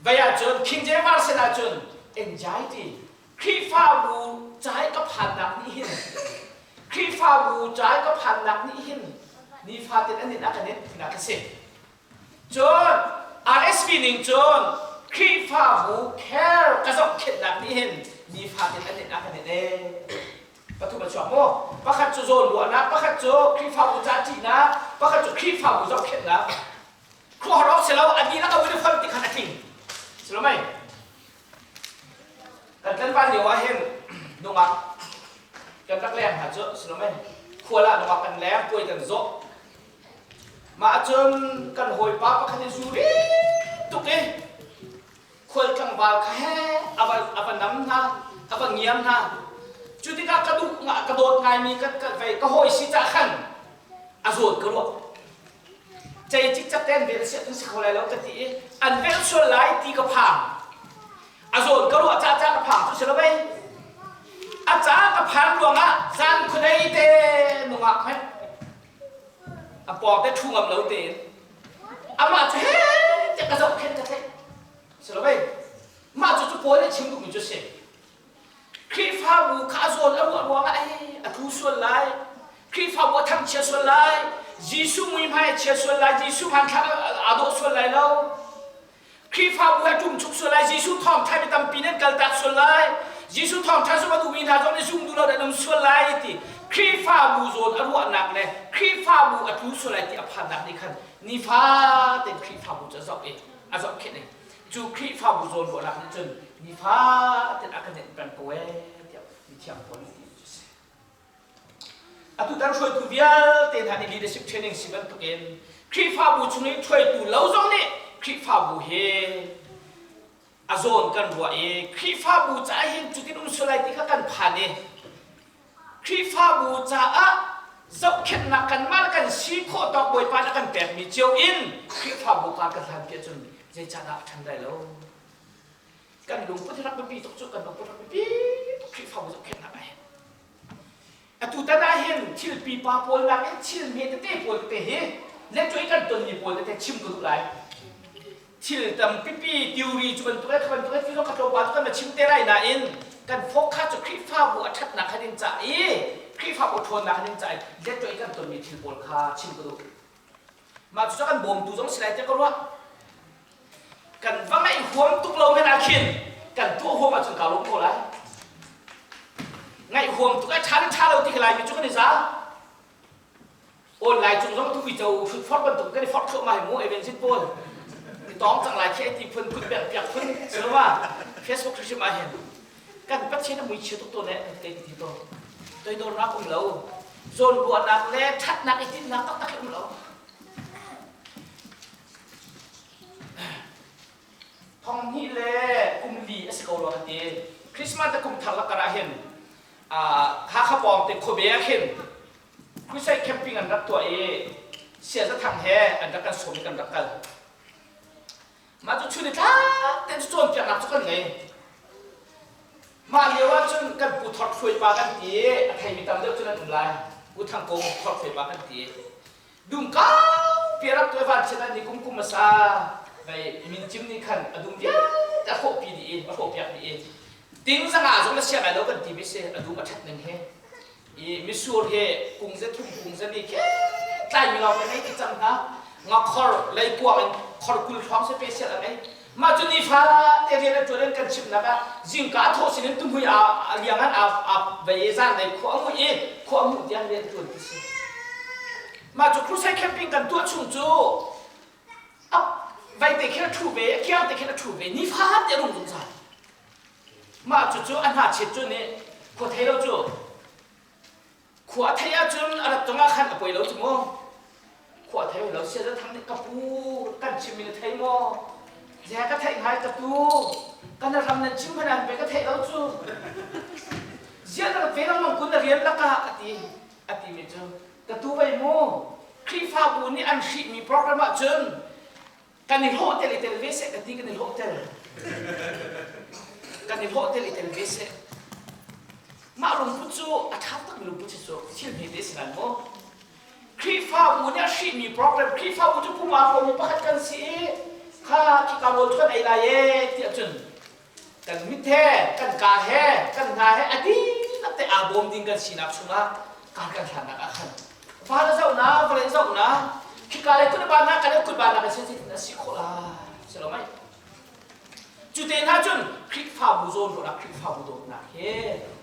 Vai ahcun King James Version ahcun anxiety Khrihfabu cai ka phannak nih hin Khrihfabu cai ka phannak nih hin nifatin an in a kan in tinak a si. Cun RSV ning cun Khrihfabu care ka zohkhenhnak nih hin nifatin an in a kan in ee. Pathum a chuak maw? Pakhat cu zawn ruahnak, pakhat cu Khrihfabu ca ṭihnak, pakhat cu Khrihfabu zohkhenhnak. Khuahar awk si lo, a dihlak a vun i fonh ti khan a tling. Si lo mei? Kan tlangval lio ah hin nungak kan rak leng hna cu si lo mei? Khual ah nungak kan leng, puai kan zawh. Mah cun kan hawipa pakhat in zu rit tuk i Khual tlangval kha he a va a va nam hna, a va ngiam hna. Cu tikah ka duh ka dawt ngaimi ka ka vei ka hawi si cah khan a zawn ka ruah. Cei cikcak te an vel si ahcun si kho lai lo ka ti i an velh sual lai ti ka phang. A zawn ka ruah ca ca ka phang cu si lo ei. A ca ka phan ruangah zan khuadei te nungak hmanh a pawng te ṭhu ngam lo tein amah cu he tiah ka zohkhenh ka theih. Si lo ei. Mah cu cu Paul nih chim duhmi cu si. Khrihfabu kha a zawn a ruah ruangah ei a tlu sual lai. Khrihfabu a thangchia sual lai. Jesuh muihmai a chia sual lai. Jesuh hmanthlak aa dawh sual lai lo. Khrihfabu he ṭumchuk sual lai. Jesuh thawngṭha mi tampi nan kaltak sual lai. Jesuh thawngṭha zumh a duhmi hna zong nih zum duh lo an um sual lai ti Khrihfabu zawn a ruahnak le Khrihfabu a tlu sual lai ti a phannak nih khan nifatin Khrihfabu cu a zoh i a zohkhenh i cu Khrihfabu zawn ruahnak nih cun nifatin a ka nenh peng ko ee tiah mithiang Paul nih ti cu si. Atutan hruaitu vialte hna nih leadership training si bantukin Khrihfabu chung i hruaitu lo zong nih Khrihfabu hi a zawn kan ruah i Khrihfabu caah hin cutin um sual lai ti kha kan phan i Khrihfabu caah zohkhenhnak kanmah le kan si khawh tawk Bawipa nih a kan pekmi cio in Khrihfabu kha kan hlan piah cun zeicahdah a ṭhan lai lo? Kan lungput hi rak biapi tuk cu kan lungput rak biapi tuk Khrihfabu zohkhenhnak ah hin. Atutan ah hin thil pipa pawl nakin thil hme tete pawl tete hi network kan tonmi pawl tete chim ka duh lai. Thil tampipi theory cu bantuk le kha bantuk le ti zong kha tlawmpal cu kan va chim te lai nain kan focus cu Khrihfabu a ṭhatnak kha ding ca i Khrihfabu ṭhawnnak kha ding ca i network kan tonmi thil pawl kha chim ka duh. Mah cu kan bawmtu zong si lai tiah ka ruah. Kan va ngaih huam tuk lo men ah khin kan tuah huam ahcun kaa lawm ko lai. Ngaih huam tuk a ṭha le ṭha lo ti ka Laimi cu kan i za. Online cung zong tu uico hrut forh bantuk kan i forh thluahmah hi mu evangelist pawl. I tawng cang lai khi ai ti phun kut bengh piak phun silova Facebook hrimhrim ah hin kan Pathian a mui chia tuk tawn eh kan kei ti to. Toidornak um lo. Zawnruahnak le ṭhatnak i tinhnak taktak hi um lo. Thong hnih le kum li a si ko rua ka ti. Christmas te kum thar lakar ah hin Hakha pawng te khuabe ah khin crusade camping an rak tuah i Siaza Thang he an rak kan sawm i kan rak kal. Mah cu chun i tlak tein cu cawnpiaknak cu kan ngei. Mah lio ah cun kan pu Thawt Hruai pa kan ti i a theimi tam deuh cu nan um lai. Pu Thang Kung Thawt Hruai pa kan ti. Dum kaupi a rak tuah vanchiat ah ni kum kum hmasa vei mincim nih khan a dum vialte a hrawhpi dih i a hrawhpiak dih i ting zanga zong na sia lai lo kan ti mi si a dum a ṭhat ning hi i misur hi kung ze thum kung ze ni khi tlai mi lawng te ngei ti cang hna ngakhor leikuang in khor 20 hrawng se pe sial a ngei mah cu nifa te rian a ṭuan in kan chimnak ah zingka a thawh sin in tuhmui a liang an a vei i zanlei khua a muih i khua a muh tiang rian a ṭuan ti si mah cu crusade camping kan tuah chung cu a vei te khin a ṭhu ve a kiang te khin a ṭhu ve nifa te a rung zungzal Mah cucu a hnachet cu nih khua thei lo cu khua a theih ahcun a rat cungah khan a poi lo cu mu. Khua a thei lo sia thang nih ka pu kan chimmi na thei maw? Zia ka theih ngai ka tu kan ram nan chim hmanh an ve ka theih lo cu. Zia na rat ve lengmang kun na rian lakah a ti a ti mi cu ka tu vei mu Khrihfabu nih an hrihmi program ahcun kan i hlawh tel i tel ve seh ka ti kan i hlawh tel kan i hlawh tel i tel ve seh mah lungput cu a ṭha takmi lungput si cu thil hmete si nan maw Khrihfabu nih a hrihmi program Khrihfabu cu pum aa hrawmi pakhat kan si i kha khika rawl cu kan ei lai ee tiah cun kan mit he kan ka he kan hna he a dihlak te aa bawm ding kan sinak chungah kar kan hlannak ah khan fa na zoh na vawlei zoh na khika le kut ba na kan kut ba na kan si a si khawh lai si lo mai cu te hna cun Khrihfabu zawn ruahnak Khrihfabu dawtnak he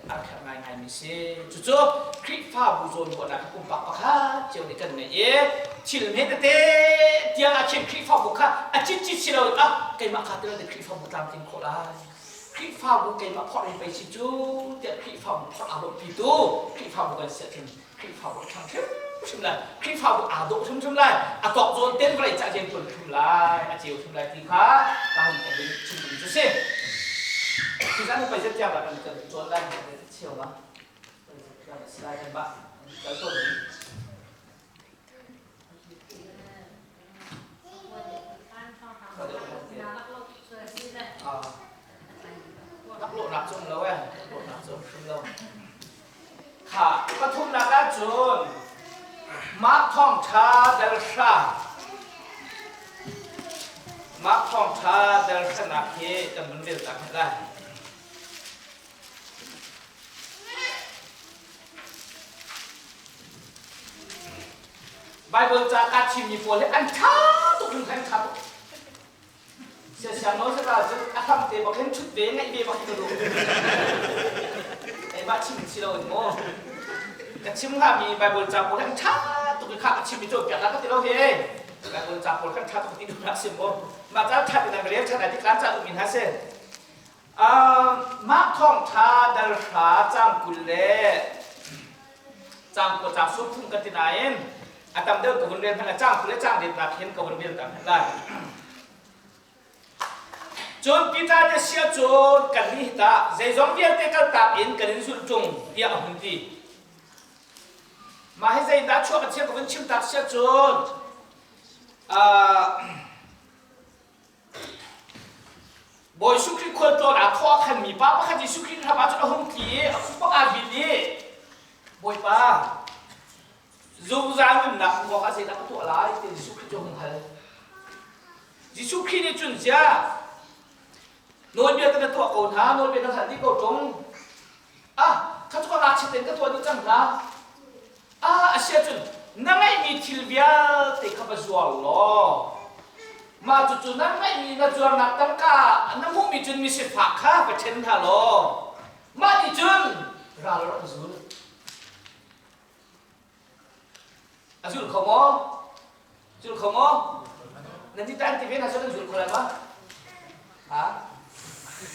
a rak herh ngaingai mi si cucu Khrihfabu zawn ruahnak hi pumpak pakhat cio nih kan ngeih i thil hme tete tiang ah khin Khrihfabu kha a citcit si lo ah keimah kha ti lo Khrihfabu tlamtling khawh lai Khrihfabu keimah phorh hi pei si cu tiah Khrihfabu phorh aa lawmhpi tu Khrihfabu kan si ahcun Khrihfabu a ṭhang hrimhrim. Hrimhrim lai. Khrihfabu aa dawh hrimhrim lai. A tawk zawn ten vawlei cah rian tuan hrim lai. A ceu hrim lai ti kha ka hun kan in chim ding cu si. Tuzan hi pei tiang kan kan cawn lai cheu ma. Pei lai kan ba kal tawn ni. Laklawhnak cu um lo eh. Laklawhnak cu um hrim lo. Kha pathumnak ahcun mah thawngṭha dal hra mah thawngṭha dal hranak hi kan vun rel ta hmanh lai. Baibal ca kaa thimmi pawl hi an ṭha tuk hringhran ṭha tuk. Siasiang nawl saka cun a hram te bak hin ṭhut ve ngaih ve bak ka duh. Keimah chim si lo in maw? Ka chim hngami Baibal ca pawl hi an ṭha tuk i kha ka chim i cawnpiak hlah ka ti lo hi. Baibal ca pawl kan ṭha tuk ti duh hlah sim maw? Mah ca ṭha ti nan rel ṭhan ai ti kaan ca duhmi hna si. Mah thawngṭha dal hra caang 20 le caang kua caang 30 kan ti nain a tam deuh ka vun rel hmanh caang 20 le caang riatnak hin ka vun rel ta hmanh lai. Cun Peter nih sia cun kannih hi tah zeizong vialte kaltak in kan in zulh ṭung tiah a hun ti. Mah hi zeidah chuah ka thiam ka vun chim tak sia cun Bawi Jesuh Khrih khualtlawn aa thawh ah khan mipa pakhat Jesuh Khrih hram ah cun a hung tli i a khup aa bil i Bawipa, zungzal nunnak hmuh awkah zeidah ka tuah lai ti Jesuh Khrih cu a hung hal. Jesuh Khrih nih cun ziah nawlbia te na tuah ko hna, nawlbia na hngalh dih ko ṭung. Ah, kha cu ka ngakchia tein ka tuah dih cang hna. Ah, a si ahcun na ngeihmi thil vialte kha va zuar law mah cucu na ngeihmi na zuarnak tangka na hmuhmi cun misifak kha va ṭhen hna law mah nih cun ral rak zul. A zul kho maw? Zul kho maw? Nan ti tan ti ve hna nan zul kho lai ma? Ha?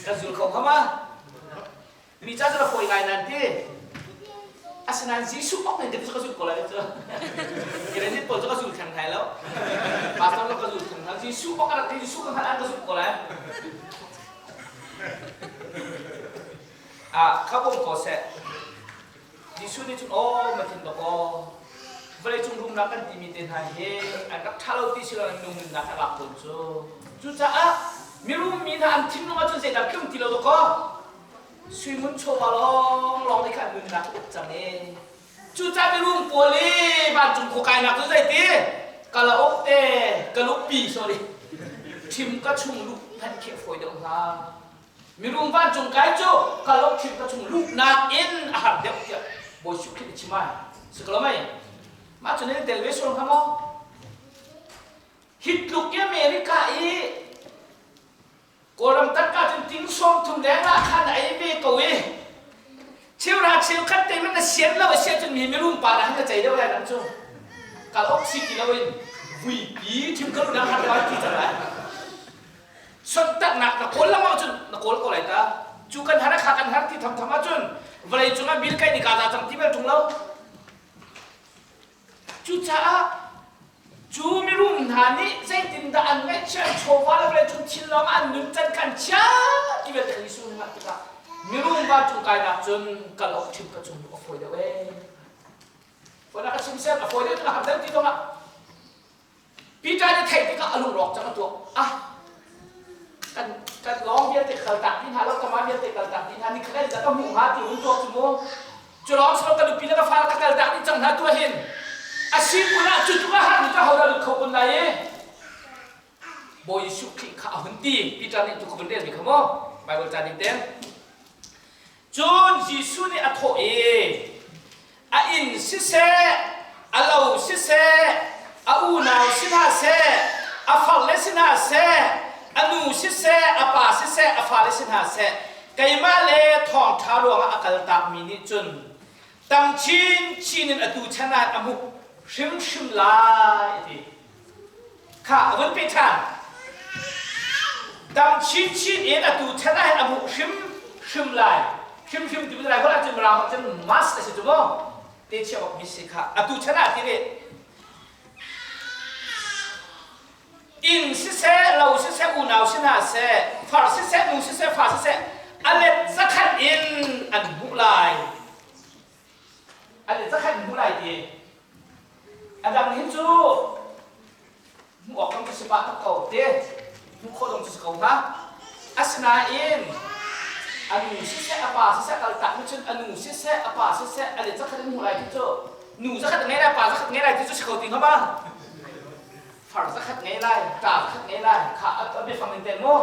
Kan zul kho kha ma? Mi ca cu na fawi ngai nan ti. Asinain Jesuh bak nan ti cu ka zul ko lai cu. Kirenit pawl cu ka zul theng hlai lo. Pastor lo ka zul theng hna. Jesuh bak ka rak ti Jesuh ka hngalh an ka zul ko lai. Ah, kha bom ko seh. Jesuh nih cun aw ma thin bak aw vawleicung rumnak kan timi te hna hi an rak ṭha lo ti si lo minung nunnak a lak tawn cu. Cucaah mirum mi hna an thinlung ahcun zeidah tlung ti lo dawkaw suimun chawva lawng lawng nih khan nunnak a uk cang i cucaah mirum pawl i vancung khua kainak cu zeiti kalauk te kalukpi sorry ṭhim ka chung luh hmanh khi a fawi deuh hnga. Mirum vancung kai cu kalauk ṭhim ka chung luhnak in a har deuh tiah Bawi Jesuh Khrih nih chim ai. Si ko lo mei? Mah cu nan tel ve sual hnga maw? Hi tluk i America i Kawlram tangka cun ting 30 leng ah khan a ei ve ko i cheuhra cheukhat te man na sian lo a si ahcun mi mirum pa na han na cei deuh lai nang cu kal awk si ti loin vuipi thim ka lunak har lai ti cang lai. Sonhtarhnak na kawl lengmang cun na kawl ko lai ta. Cu kan har kha kan har ti thamtham ahcun vawlei cungah bil kai ni ka za cang ti bel ṭung lo. Cucaah cu mirum hna nih zeitindah an ngaihchia chawva le vawlei cung thil lawng an nun can kan chia ti bel kan Jesuh nih tikah mirum va cung kainak cun kal awk ṭhim ka cung a fawi deuh ee. Fawi ka chim sel a fawi deuh na har deuh ti zongah Peter nih theih tikah a lungrawk cang a tuak. Ah, kan kan lawng vialte kaltak dih hna lo, kamah vialte kaltak dih hna, ni khat ka hmuh hnga ti hun tuak cu mu. Cu lawng si lo ka nupi le ka fale ka kaltak dih cang hna tu hin. A si kun ah cu tluk a har mi ka ho dah lut kho kun lai i Bawi Jesuh Khrih kha a hun ti. Peter nih tu ka vun rel mi kha mu. Bible ca ning ten. Cun Jesuh nih a thawh i, a inn siseh, a lo siseh, a unau si hna seh, a farle si hna seh, a nu siseh, a pa siseh, a fale si hna seh, keimah le thawngṭha ruangah a kaltakmi nih cun tam chinchin in atu chan ah a hmuh hrimhrim lai, a ti. Kha a vun peh ṭhan. Dam chinchin in atu chan ah hin a hmuh hrimhrim lai. Hrimhrim ti lai holh ahcun Mirang holh cun must a si cu mu. Te chia bak mi si kha atu chan ah ti nih inn siseh lo siseh unau si hna seh far siseh nu siseh fa siseh a let zakhat in an hmuh lai a let zakhat in hmuh lai ti a dang hin cu hmuh awk dong cu si pah tak ko te hmuh khawh dong cu si ko hnga asinain a nu siseh a pa siseh kal tak mi cun a nu siseh a pa siseh a let zakhat in hmuh lai ti cu nu zakhat ngei lai pa zakhat ngei lai ti cu si ko ti hnga ma far zakhat ngei lai ta zakhat ngei lai kha a biafang in tel mu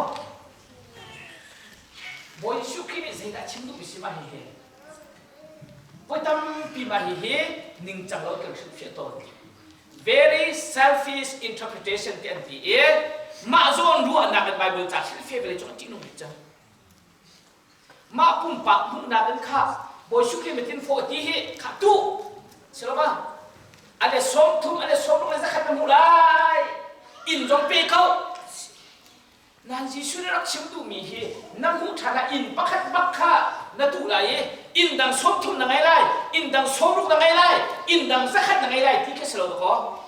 Bawi Jesuh Khrih nih zeidah chim duhmi si mah hihi voi tampi mah hihi ningcang lo kan hrilhfiah tawn very selfish interpretation ti an ti i mah zawn ruahnak in Bible ca hrilhfiah vele cu a ṭihnung bik cang Mah pumpak hmuhnak in kha Bawi Jesuh Khrih mitin fawh ti hi kha tu si lo ma? A le 30 a le 60 le zakhat na hmuh lai. Inn zong pe ko. Nan Jesuh nih rak chim duhmi hi na hmuh ṭhan ah inn pakhat bak kha na tuh lai i inn dang 30 na ngei lai, inn dang 60 na ngei lai, inn dang zakhat na ngei lai ti khi si lo kaw.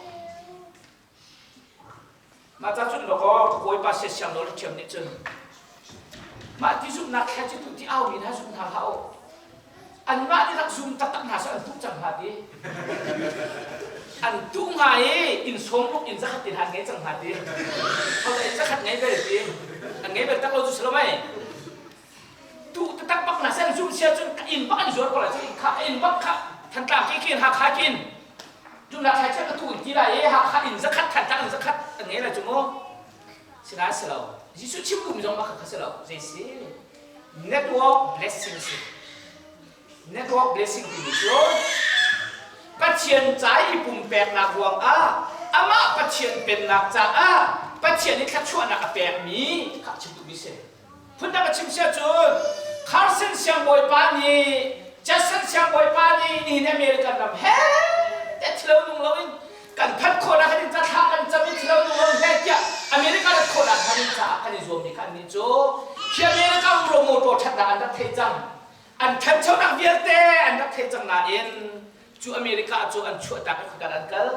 Mah ca cun dawkaw ka kawipa siasiang nawl ṭhiam nih cun mah ti zumhnak thla cu tu ti aumi hna zum hna hlah u. Anmah nih rak zum taktak hna seh an tuh cang hnga ti. An tuh hnga i inn sawmruk inn zakhat ti hna an ngei cang hnga ti. Hodah inn zakhat ngei bel ti. An ngei bel tak lo cu si lo mei. Tuh taktak bak hna seh an zum sia cun ka inn bak an zuar ko lai cu inn kha inn bak kha Thantlang ki khin Hakha kin Zumnak thlai chiah ka tu in ti lai i Hakha inn zakhat Thantlang inn zakhat an ngei lai cu mu. Sinain si lo. Jesuh chim duhmi zong mah kha si lo. Zei si? Network blessing si. Network blessing timi cu Pathian ca i pumpeknak ruangah amah Pathian pennak caah Pathian i thluachuahnak a pekmi kha chim duhmi si. Phundang a chim sia cun Carson siangbawipa nih Jackson siangbawipa nih nihin American ram he tiah thilo nung loin kan phanh khawhnak kan in ca thla kan cam i thilo nung loin he tiah America rat khawhnak kan in caah kan i zuam mi kha annih cu khi America um motor ṭhatnak an rak theih cang an ṭhanchonak vialte an rak theih cang nain cu America cu an chuahtak i khuakan an kal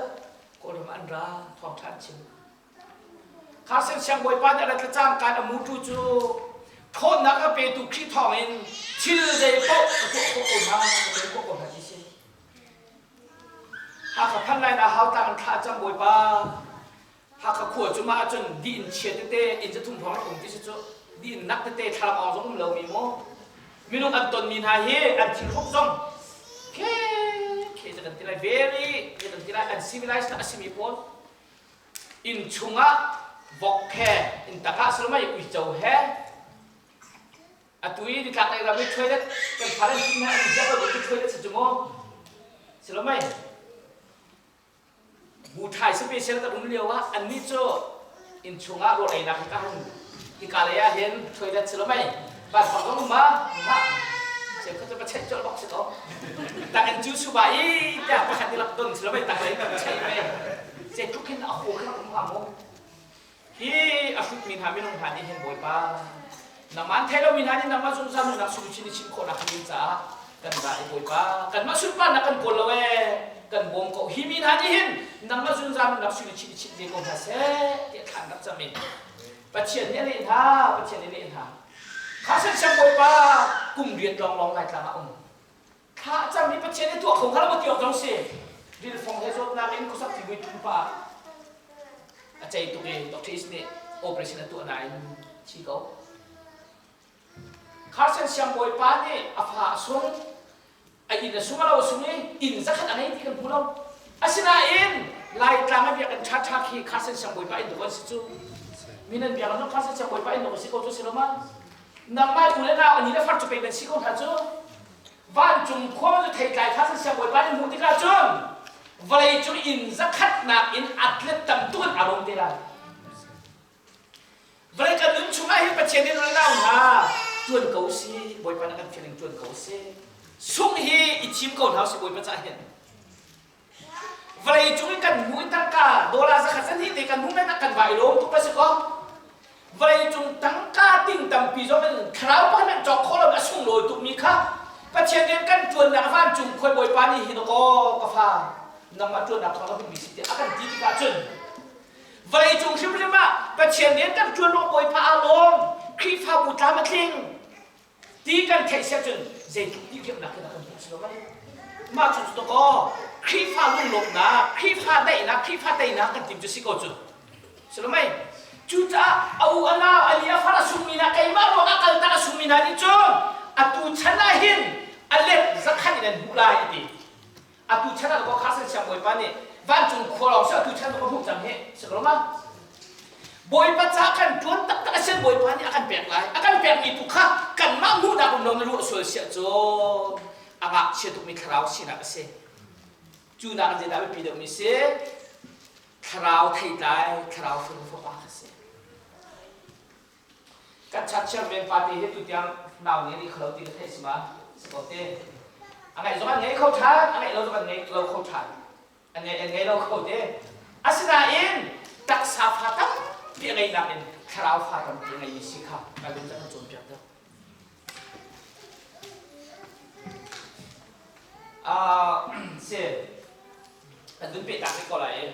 Kawlram an ra thawngṭha an chim Carson siangbawipa nih a rat le cangka in a mutu cu ṭhawnnak a petu Khrih thawngin thil zei paoh ka tuah khawh ko hna, ka tuah khawh ko hna ti si. Hakha phan lai na hau tlang in thla a cam bawipa. Hakha khua cu mah ahcun di in chia tete inn zathum hrawng rak um ti si cu di in nak tete thlam awng zong um lomi mu. Minung an tonmi hna hi an thilhruk zong khe khe kan ti lai very kan ti lai uncivilized a simi pawl Inn chungah vok he inn tangah salmai uico he atu i nitlak lei ram i toilet kan phar an hna an ziak lo tu toilet si cu mu silomai bu thai special kan um lio ah annih cu inn chungah rawl einak hi ka han hika lei ah hin toilet silomai vanpang zong um ma ha cheukhat cu pa cheih colh bak si ko tang in cu suba i tiah pakhat i lak don silomai tang lei kan cheih ve Zeitluk hin a haw kha um hnga maw? Hi a hrutmi hna minung hna nih hin Bawipa, nangmah an thei lomi hna nih nangmah zungzal nunnak sung chin i chim khawhnak ding caah kan ra i Bawipa, kanmah sunparnak kan kawl lo ee, kan bawm ko. Hi mi hna nih hin nangmah zungzal nunnak sung i chim i chimh ve ko hna seh tiah thla an rak cam i Pathian nih a leh hna, Pathian nih a leh hna. Kha siang Bawipa kum riat lawnglawng Laitlang ah um. Thla a cam i Pathian nih tuah kho hnga lo maw ti awk zong si. Rilfong he zawtnak in khuasak thimui ṭum pah a cei tuk i Dr. Is nih operation a tuah nain thi ko. Carson siangbawipa nih a fa a sung, a inn a sung a lo a sung i inn zakhat a ngei ti kan hmu lo. Asinain Laitlang a biakinn ṭhaṭha khi Carson siangbawipa inn dawh an si cu. Min an biakinn zong Carson siangbawipa inn dawh a si ko cu si lo ma? Nangmah u le nau an i le far cu pei nan si ko hna cu. Vancung khua cu theitlai kha san siangbawipa nih hmuh tikah cun vawlei cung inn zakhatnak in atlet tam tuk in aa lawm te lai. Vawlei kan nun chungah hin Pathian nih le nau hna tuan ko si Bawipa nih kan feeling tuan ko si. Sung hi i thim ko hna si Bawipa cah hin. Vawlei cung in kan hmuh i tangka dollar zakhat zan hi te kan hmuh men ah kan va i lawm tuk a si ko. Vawlei cung tangka ting tampi zong in thlarau pakhat hmanh cawk khawh lo a sunglawi tukmi kha. Pathian rian kan ṭuannak vancung khuai Bawipa nih hi dakaw ka fa nangmah ṭuannak thawng na hmuhmi si tiah a kan ti tikah cun vawleicung hrimhrim ah Pathian rian kan ṭuan ruang Bawipa aa lawm Khrihfabu tlam a tling ti kan theih siah cun zeitluk diriamnak in a kan hmuh si lo mei? Mah cu cu dakaw Khrihfa lunglawmhnak, Khrihfa daihnak, Khrihfa teinak kan tim cu si ko cu. Si lo mei? Cucaah a u a nau a li a far a sungmi hna keimah ruangah kaltak a sungmi hna nih cun atu chan ah hin a let zakhat in an hmuh lai a ti. Atu chan ah kaw kha siang bawipa nih vancung khua lawng si atu chan ka hmuh cang hi si ko ma? Bawipa ca kan ṭuan taktak a sian Bawipa nih a kan pek lai. A kan pekmi tu kha kanmah hmuhnak um lo na ruah sual siah cun a ngakchia tukmi thlarau sinak a si. Cu nak in zeidah biapi deuhmi si? Thlarau theitlai, thlarau fanu fapa kha si. Kan chat chairman pa te hi tutiang nau nih an i khalo ti ka theih si ma? Si ko te. A ngaih zong an ngei kho ṭhan, a ngaih lo zong an ngei lo kho ṭhan. An ngei an ngei lo kho te. Asinain taksa fa tampi a ngeihnak in thlarau fa tampi a ngeimi si kha Bible nih a kan cawnpiak deuh. Uh, si kan vun peh tak rih ko lai i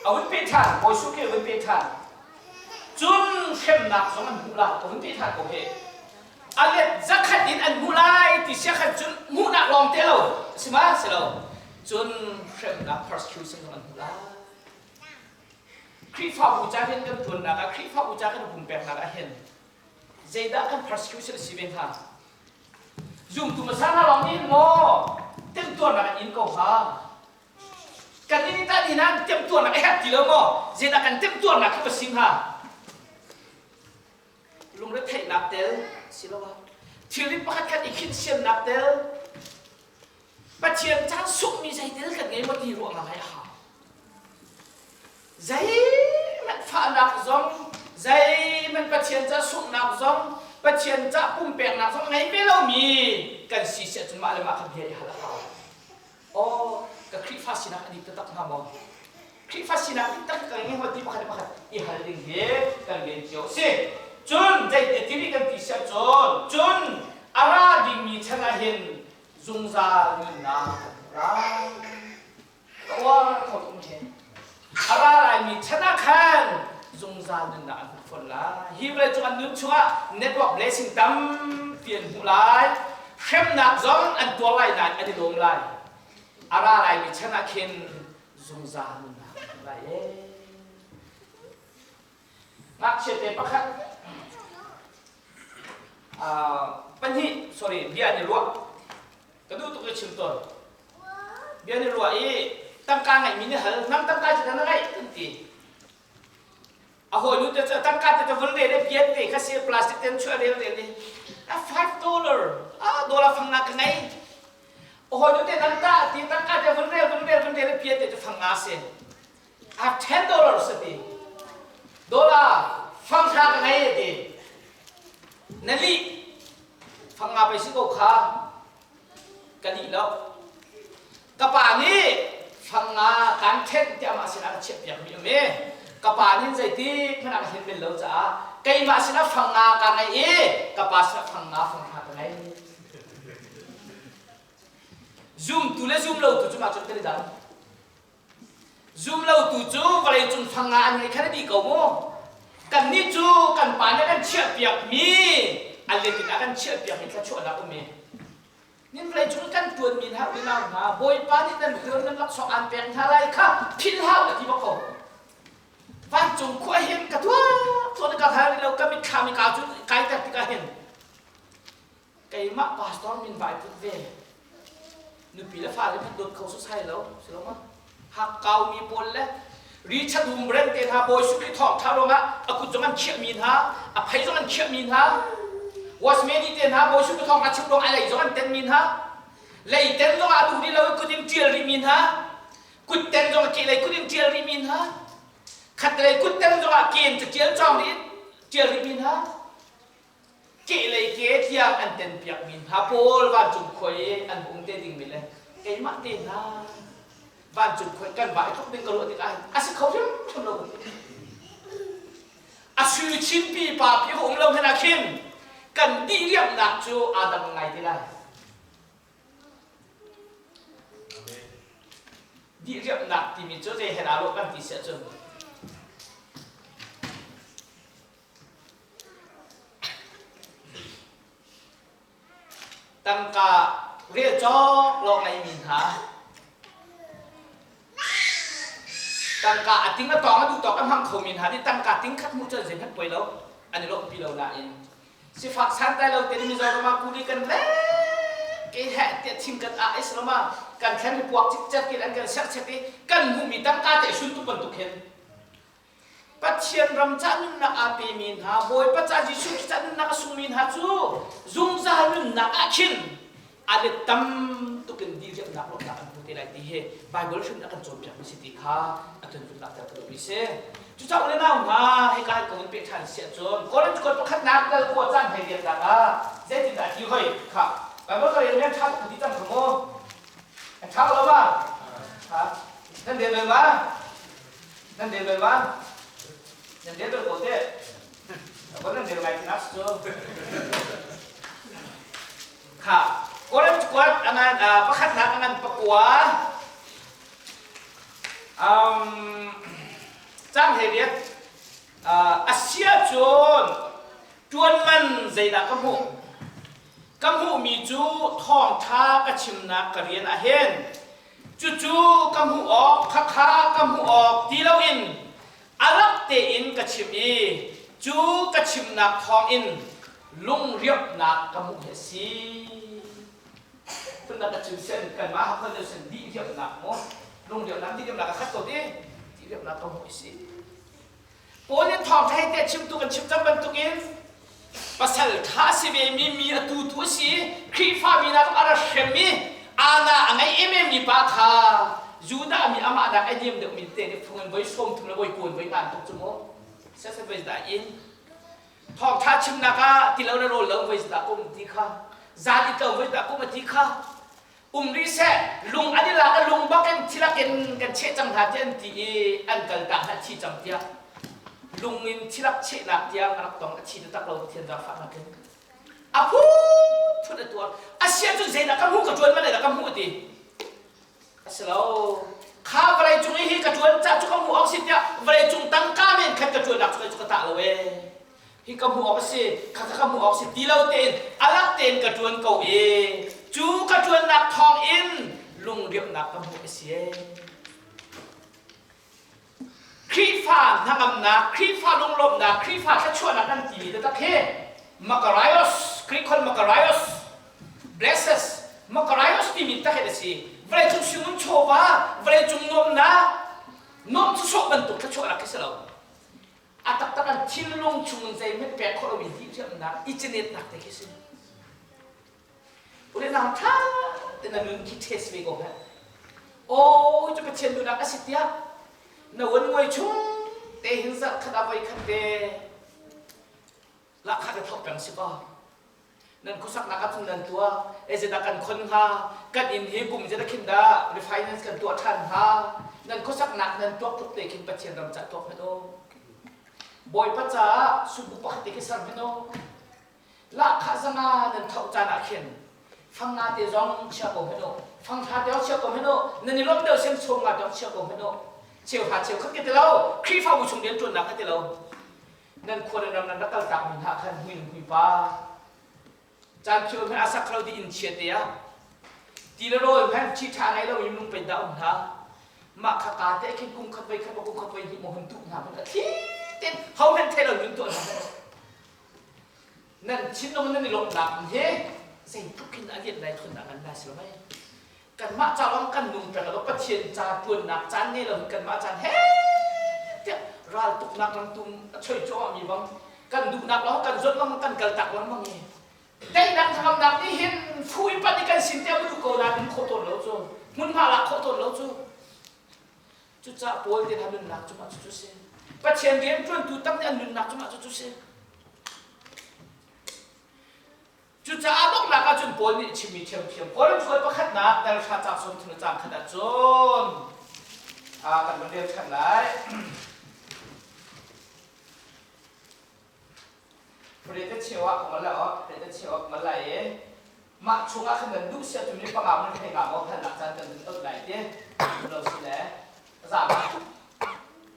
a vun peh ṭhan Bawi Jesuh Khrih a vun peh ṭhan cun hremnak zong an hmuh lai a vun peh ṭhan ko hi a let zakhat in an hmuh lai ti sia khan cun hmuhnak lawng te lo si ma si lo cun hremnak persecution zong an hmuh lai Khrihfabu ca hin kan ṭuannak ah Khrihfabu ca kan pumpeknak ah hin zeidah kan persecution a si ve hnga zumtu hmasa hna lawng nih maw temtuarnak an in ko hnga kan nih tah ni nan temtuarnak a herh ti lo maw zeidah kan temtuarnak kha va si hnga lungretheihnak tel siloah thilri pakhat khat i khinh siannak tel Pathian caan sungmi zeitel kan ngei maw ti ruah ngai a hau. Zeihmanh fahnak zong, zeihmanh Pathian ca sunghnak zong, Pathian ca pumpeknak zong ngei ve lomi kan si siah cun mah le mah kha bia i hal a hau. Aw, ka Khrihfa sinak a dik taktak hnga maw? Khrihfa sinak dik tak ka ngei hnga ti pakhat le pakhat i hal ding hi kan rian cio a si. Cun zei tiri kan ti siah cun, cun a ra dingmi chan ah hin zungzal nunnak kan hmu lai. Ka uar kho tuk he. A ra laimi chan ah khan zungzal nunnak an hmu fawn lai. Hi vawlei cung an nun chungah network blessing tampi an hmu lai. Hremnak zong an tuar lai nain an i lawm lai. A ra laimi chan ah khin zungzal nunnak an hmu lai ee. Ngakchia te pakhat pahnih sorry bia an i ruah ka duh tuk i chim tawn bia an i ruah i tangka ngeihmi nih hal nang tangka cu na ngeih an ti a hawinu te cu tangka te te vun rel i pian te kha si plastic ten chuah rel rel i a $5 ah dollar fang nga ka ngei a hawinu te nang ta ti tangka te vun rel vun rel vun rel i pian te cu fang nga si A $10 a ti. Dollar fang hra ka ngei a ti. Na lih fang nga pei si ko kha ka lih lo. Ka pa nih fang nga kan ṭhenh tiah amah sinah ka chiahpiak mi um i ka pa nih zeitik hmanh ah ka hlen bel lo caah keimah sinah fang nga ka ngei i ka pa sinah fang nga fang hra ka ngei. Zumtu le zum lotu cu mah cun kan i dang. Zumlotu cu vawleicung fang ah an ngei khan a dih ko mu. Kannih cu kan pa nih a kan chiahpiakmi a let in a kan chiahpiakmi thluachuahnak um i nin vawleicung i kan ṭuanmi hna unau hna Bawipa nih nan ṭuan nan laksawng aan pek hna lai kha philh hau a ti bak ko. Vancung khua hin ka tuah tuah ka hal lo ka mitthlam i ka cu kai ter tikah hin keimah pastor min vai put ve nupi le fale hmanh dawt kho sosai lo si lo ma hakkau mi pawl le Richard Wurmbrand te hna Bawi Sukri thawngtha ruangah a kut zong an khiah mi hna a phei zong an khiah mi hna Wasmani te hna Bawi Sukri thawngtha chim ruang a lei zong an ten mi hna lei ten zong ah duh rih lo i kut in tial rih mi hna kut ten zong ke lei kut in tial rih mi hna khat lei kut ten zong ah ken ca tial cawng rih tial rih mi hna Kehlei ke tiang an tenpiakmi hna pawl vancung khua i an um te dingmi le keimah te hna vancung khua kan va i tluk ding ka ruah tikah a si kho hrimhrim lo. A sui chinpi pa pi um lo hmanh ah khin Kan diriamnak cu aa dang ngai te lai. Diriamnak timi cu zei he dah lawh kan ti si ahcun Tangka rel cawk lawng ngeimi hna tangka a ting a tawng a duh tawk a hmang khomi hna nih tangka ting khat hmuh cun zeihmanh poi lo an i lawmhpi lo nain sifak santlai lo tein Mizoram ah kuli kan le ke heh tiah thing kan ah is loma kan thlen hi puak cikcek in an kan serchet i kan hmuhmi tangka te sun tuk bantuk hin Pathian ram ca nunnak aa pemi hna, Bawipa ca Jesuh Khrih ca nunnak a sungmi hna cu zungzal nunnak ah khin a let tam tuk in diriamnak lawmhnak an hmu te lai ti hi Bible hrim a kan cawnpiakmi si ti kha a tunvun langhter ka duhmi si. Cucaah u le nau hna, hika hin kong in peh ṭhan si ahcun Korinth kuat pakhatnak dal kua caan hei riannak ah zeitindah a ti hoi? Khah, Bible ka rel men ṭha tuk ka ti cang kha mu. A ṭha lo ma? Ha? Nan rel bal ma? Nan rel bal ma? Nan rel bal ko teh. Ako nan rel ngai tinak cu. Kha, Korinth kuat angan pakhatnak angan pakua um, cang he riat asia cun tuan man zeidah ka hmuh ka hmuhmi cu thawngṭha ka chimnak ka rian ah hin cucu ka hmuh awk khakha ka hmuh awk ti loin a rak tein ka chim i cu ka chimnak thawngin lungriamhnak ka hmuh hi a si. Phundang ka chim sen kanmah hakha deuh sen dihriamhnak maw lungriamhnak dihriamhnak a khat ko ti dihriamhnak ka hmuh hi si. Paul nih thawngṭha hi tiah chimtu kan chim cang bantukin pasal ṭha a si vemi mi a tutu a si i Khrihfa mi hna a ra hrem i ana a ngei ememmi pa kha Judah mi amah nak a niam deuhmi te nih phung in voi 30 le voi kuan voi ngan tuk cu mu sesat voi dah in thawngṭha chimnak ah ti lo le rawl lo voi dah um ti kha zan i tlo voi dah kum a ti kha um rih seh lung an i lak i lung bak in thilak in kan cheh cang hna tiah an ti i an kal tak hna thi cang tiah lung in thilak chehnak tiang a rak tong a thi taktak lo Pathian zaangfahnak in a phu phun a tuar a sia cun zeidah ka hmuh ka ṭuan man ka hmuh ti a si lo kha vawlei cung i hi ka ṭuan ca cu ka hmuh awk si tiah vawlei cung tangka men khan ka ṭuannak cu cu ka tah lo ee hi ka hmuh awk a si kha ka hmuh awk si ti lo tein alak tein ka ṭuan ko i cu ka ṭuannak thawng in lungriamhnak ka hmuh a si ee Khrihfa hnangamnak, Khrihfa lunglawmhnak, Khrihfa thluachuahnak kan timi taktak hi Makarios, Greek holh Makarios, blesses, Makarios timi tak hi a si. Vawleicung singun chawva, vawleicung nuamnak, nuamh sawh bantuk thluachuahnak khi si lo. A taktak an thinlung chungin zeihmanh pek khawh lomi dihriamnak, i cenetnak te khi si. Ule nau ṭha te na nun khi test ve ko hmanh. Aw cu Pathian duhnak a si tiah na wan nguai chung te hin zarh khat ah voi khat te lahkhah ka thawk peng si kaw. Nan khuasaknak ah cun nan tuah e zeidah kan khon hnga kan inn hi kum zeidah khin dah refinance kan tuah ṭhan hnga nan khuasaknak nan tuak tluk te khin Pathian ram cah tuak hmanh u. Bawipa caah subu pakhat te khi ser hmanh u. Lahkhah zanga nan thoh caan ah khin fang nga te zong chia ko hmanh u fang hra te chia ko hmanh u nan i lawm deuh sem chom nga dong chia ko hmanh u cheu hra cheu khat ke ti lo Khrihfabu chung rian ṭuannak ka ti lo nan khua nan ram nan rak kal tak mi hna khan hui hui pa caan phio hmanh a sak lo di inn chia te ah ti le rawl hmanh ṭhi ṭha ngei lo in lung pei dah um hna mah kha ka te khin kum khat voi khat kum khat voi hnih mo hun tuh hna hmanh a thli ten ho hmanh thei lo nun tuah hna nan thinlung nan i lawmhnak hi zeitluk in a lian lai thunnak ngan lai si lo mei kanmah ca lawng kan nung peng lo Pathian ca tuannak caan ngei lo kanmah caan he tiah raltuknak rangtum a choi cuahmah mi bang kan duhnak lawng kan zawt lawng kan kal tak lengmang i daihnak thangamnak nih hin fu in pan i kan sin tiah duh ko nain khawh tawn lo cu hmunhma lak khawh tawn lo cu cucaah Paul te hna nunnak cungah cucu si Pathian rian ṭuantu tam nih an nunnak cungah cucu si Cucaah donghnak ahcun Paul nih a chimmi ṭhiamṭhiam Korin cakuat pakhatnak dal hra caang 30 le caang khat ahcun kan van rel ṭhan lai. Pret cheu ah ka la o pret cheu ah ka la i mah chungah khan nan duh sia tu ni panga mun thei nga maw than nak caan kan dun tot lai ti lo si le za ma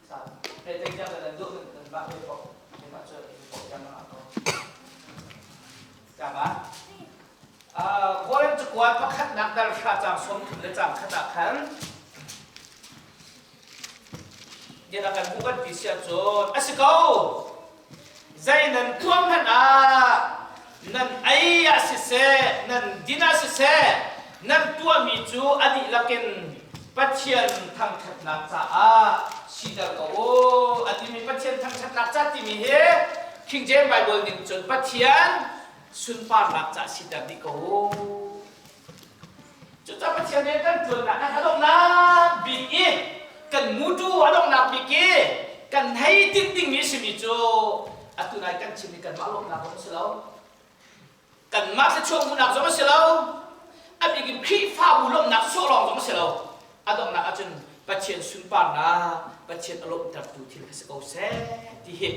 sa pret te tiang nan duh nan mah ve ko mah cu ko tiang ma ko Tama? Korin cakuat pakhatnak dal hra caang 30 le caang khat ah khan bia kan hmuh kan ti si ahcun a si ko. Zei nan tuah hmanh ah nan ei ah siseh, nan din ah siseh, nan tuahmi cu a dihlak in Pathian thangṭhatnak caah siter ko u a timi Pathian thangṭhatnak ca timi hi King James Bible ning cun Pathian sunparnak ca siter dih ko u. Cucaah Pathian he kan ṭuannak kan a donghnak bik i kan mutu a donghnak bik i kan hei tinh dingmi simi cu atu nai kan chim i kanmah lawmhnak zong a si lo. Kanmah thluachuah hmuhnak zong a si lo. A bik in Khrihfabu lawmhnak sawh lawng zong a si lo. A donghnak ahcun Pathian sunparnak, Pathian a lawmhtertu thil kha si ko seh ti hi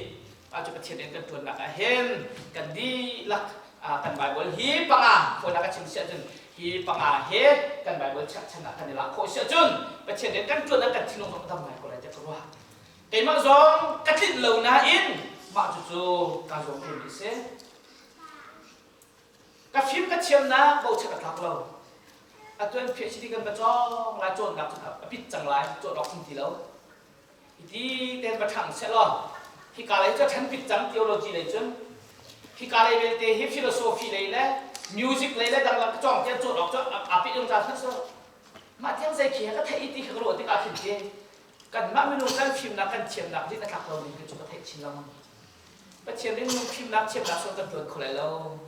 cu Pathian rian kan ṭuannak ah hin kan dihlak kan Bible hi panga fawinak a chim si ahcun hi panga hi kan Bible cherhchan ah kan i lak khawh si ahcun Pathian rian kan ṭuan ah kan thinlung zong a dam ngai ko lai tiah ka ruah. Keimah zong ka tlinh lo nain mah cucu kaa zuam vemi a si. Ka fim ka thiamnak bochan a tlak lo. Atu an PhD kan va cawng lai cawnnak cu a pit cang lai cawn awk um ti lo. Hiti ten va ṭhang seh law hika lei cu a ṭhan pit cang theology lei cun hika lei belte hi philosophy lei le music lei le dangdang ka cawng tiah cawn awk cu a pit zungzal hmanh seh mah tiang zei khi ka theih ti kha ka ruah tikah khin khi kanmah minung kan fimnak kan thiamnak nih a tlak lo ning khi cu ka theih chin lengmang. Pathian nih minung fimnak thiamnak sung kan ṭuan kho lai lo.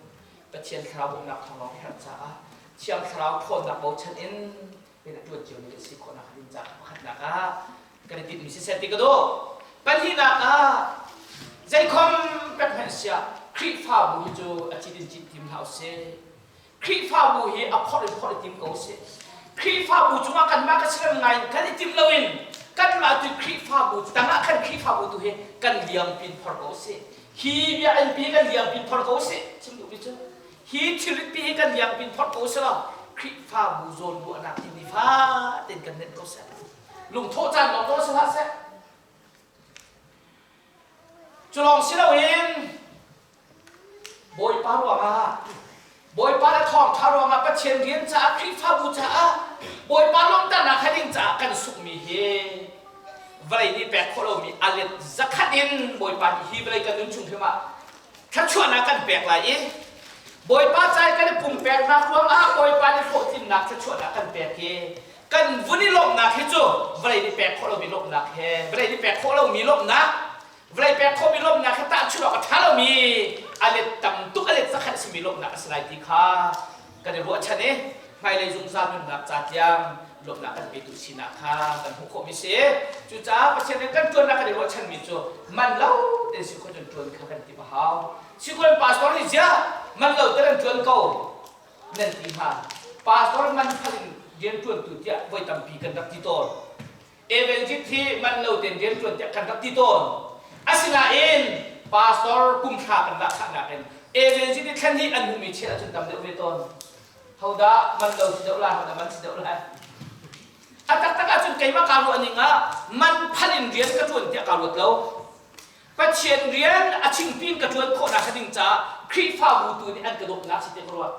Pathian thlarau bawmhnak thawng lawng herh caah Thiang Thlarau ṭhawnnak bochan in rian a ṭuan ciomi kan si khawhnak ding caah pakhatnak ah kan i tinhmi siseh ti ka duh. Pahnihnak ah zeikhom pek hmanh siah Khrihfabu hi cu a cit in cit tim hlah usih. Khrihfabu hi a phorh in phorh i tim ko usih. Khrihfabu cungah kanmah ka siram ngai in kan i tim loin kanmah tu Khrihfabu tangah khan Khrihfabu tu hi kan liangpin phor ko usih. Hi biakinn pi kan liangpin phor ko usih. Chim duhmi cu hi thilrit pi hi kan liangpin phor ko usih law Khrihfabu zawn ruahnak hi nifatin kan nenh ko seh. Lungthawh caan lawng ko si hlah seh. Cu lawng si loin Bawipa ruangah Bawipa le thawngṭha ruangah Pathian rian caah Khrihfabu caah Bawipa lawmhternak he ding caah kan sukmi hi vawlei nih pek khawh lomi a let zakhat in Bawipa nih hi vawlei kan nun chung hrim ah thluachuahnak kan pek lai i Bawipa ca i kan i pumpeknak ruangah Bawipa nih hlawhtlinnak thluachuahnak kan pek i kan vun i lawmhnak hi cu vawlei nih pek khawh lomi lawmhnak he vawlei nih pek khawh lomi lawmhnak vawlei pek khawhmi lawmhnak he tahchunh awk a ṭha lomi a let tam tuk a let zakhat a simi lawmhnak a si lai ti kha kan i ruahchan i hmailei zungzal nunnak ca tiang lawmhnak kan petu sinak kha kan hmuh khawhmi si. Cucaah Pathian nih kan ṭuannak kan i ruahchanmi cu man lo tein si khawh cun ṭuan kha kan timh a hau. Sikhuan pastor nih ziah man lo te kan ṭuan ko nan ti hnga. Pastor man phal in rianṭuantu tiah voi tampi kan rak ti tawn. Evangelist hi man lo tein rianṭuan tiah kan rak ti tawn. Asinain pastor kum hra kan lahkhahnak in evangelist i thlen hi an hmuhmi chiat ahcun tam deuh ve tawn. Hodah man lo si deuh lai, hodah man si deuh lai. A taktak ahcun keimah kaa ruah ning ah man phal in rian ka ṭuan tiah kaa ruat lo. Pathian rian a chingpi in ka ṭuan khawhnak ding caah Khrihfabu tu nih an ka dawtnak si tiah ka ruat.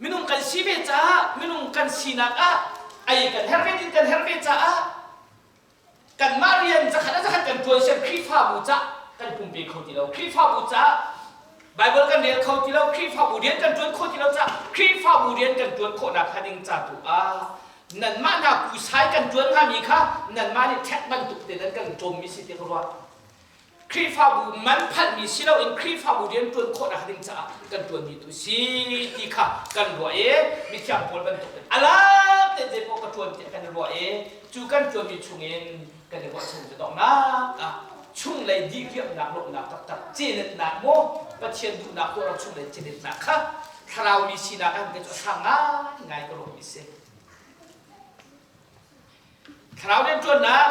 Minung kan si ve caah minung kan sinak ah ei kan herh ve din kan herh ve caah kanmah rian zakhat a zakhat kan ṭuan sian Khrihfabu cah kan pumpe kho ti lo. Khrihfabu cah Bible kan rel kho ti lo, Khrihfabu rian kan ṭuan kho ti lo caah Khrihfabu rian kan ṭuan khawhnak hnga ding ca tu ah nanmah hna kusai kan ṭuan hngami kha nanmah nih ṭhek bantuk te nan kan ṭawmmi si ti ka ruah. Khrihfabu man phalhmi si loin Khrihfabu rian ṭuan khawhnak ding caah kan ṭuanmi tu si ti kha kan ruah i mithiang Paul bantuk in alak tein zeipaoh ka ṭuan tiah kan i ruah i cu kan ṭuanmi chungin kan i ruahchan cu donghnak ah chunglei dihriamnak lawmhnak taktak cenetnak maw Pathian duhnak tuah chunglei cenetnak kha thlarau mi sinak ah kan cu a hrang ngaingai ka ruahmi si. Thlarau rianṭuannak.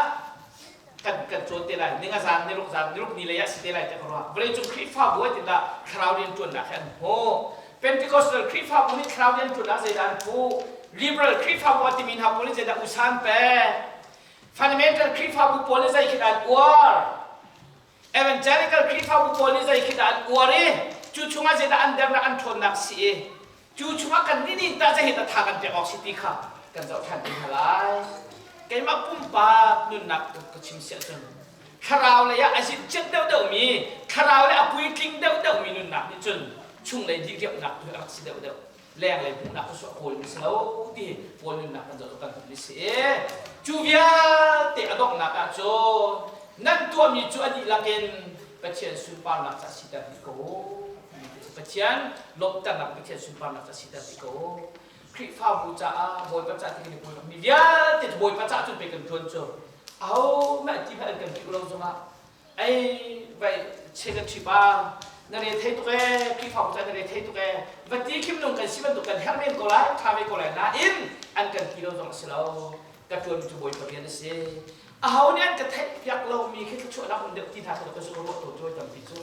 Kan kan cawn te lai. Ninga zan, niruk zan, niruk ni lei ah si te lai tiah ka ruah. Vawleicung Khrihfabu ai tindah thlarau rianṭuannak hi an hmuh. Pentecostal Khrihfabu nih thlarau rianṭuannak zeidah an hmuh? Liberal Khrihfabu a timi hna pawl nih zeidah usa an pek? Fundamental Khrihfabu pawl nih zei khi dah an uar? Evangelical Khrihfabu pawl nih zei khi dah an uar i cu chungah zeidah an dernak an ṭhawnnak si i cu chungah kan nih nih tah zei dah tha kan pek awk si ti kha kan zoh ṭhan te hna lai. Keimah pumpak nunnak ka chim si ahcun thlarau lei ah a zitciat deuhdeuhmi, thlarau lei a puitling deuhdeuhmi nunnak nih cun chunglei diriamhnak tu hi a rak si deuhdeuh. Lenglei hmuhnak cu a kawl mi si lo ti Paul nunnak kan zoh kan hmuh mi si. Cu vialte a donghnak ah cun nan tuahmi cu a dihlak in Pathian sunparnak ca siter dih ko. Pathian lawmhternak Pathian sunparnak ca siter dih ko. Khrihfabu caah Bawipa ca ti kan i mi vialte cu Bawipa caah cun pei kan ṭuan cu. Aho mah ti hmanh an kan ti lo zongah ei vai secretary pa na re thei tuk ee Khrihfabu ca na re thei tuk ee va ti khim nung kan si bantuk kan herh men ko lai ṭha ve ko lai nain an kan ti lo zong a si lo ka ṭuan cu Bawipa rian a si aho nih an ka theih piak lomi khi thluachuahnak um deuh ti hna kha ka zu ruah tawn cu tampi cu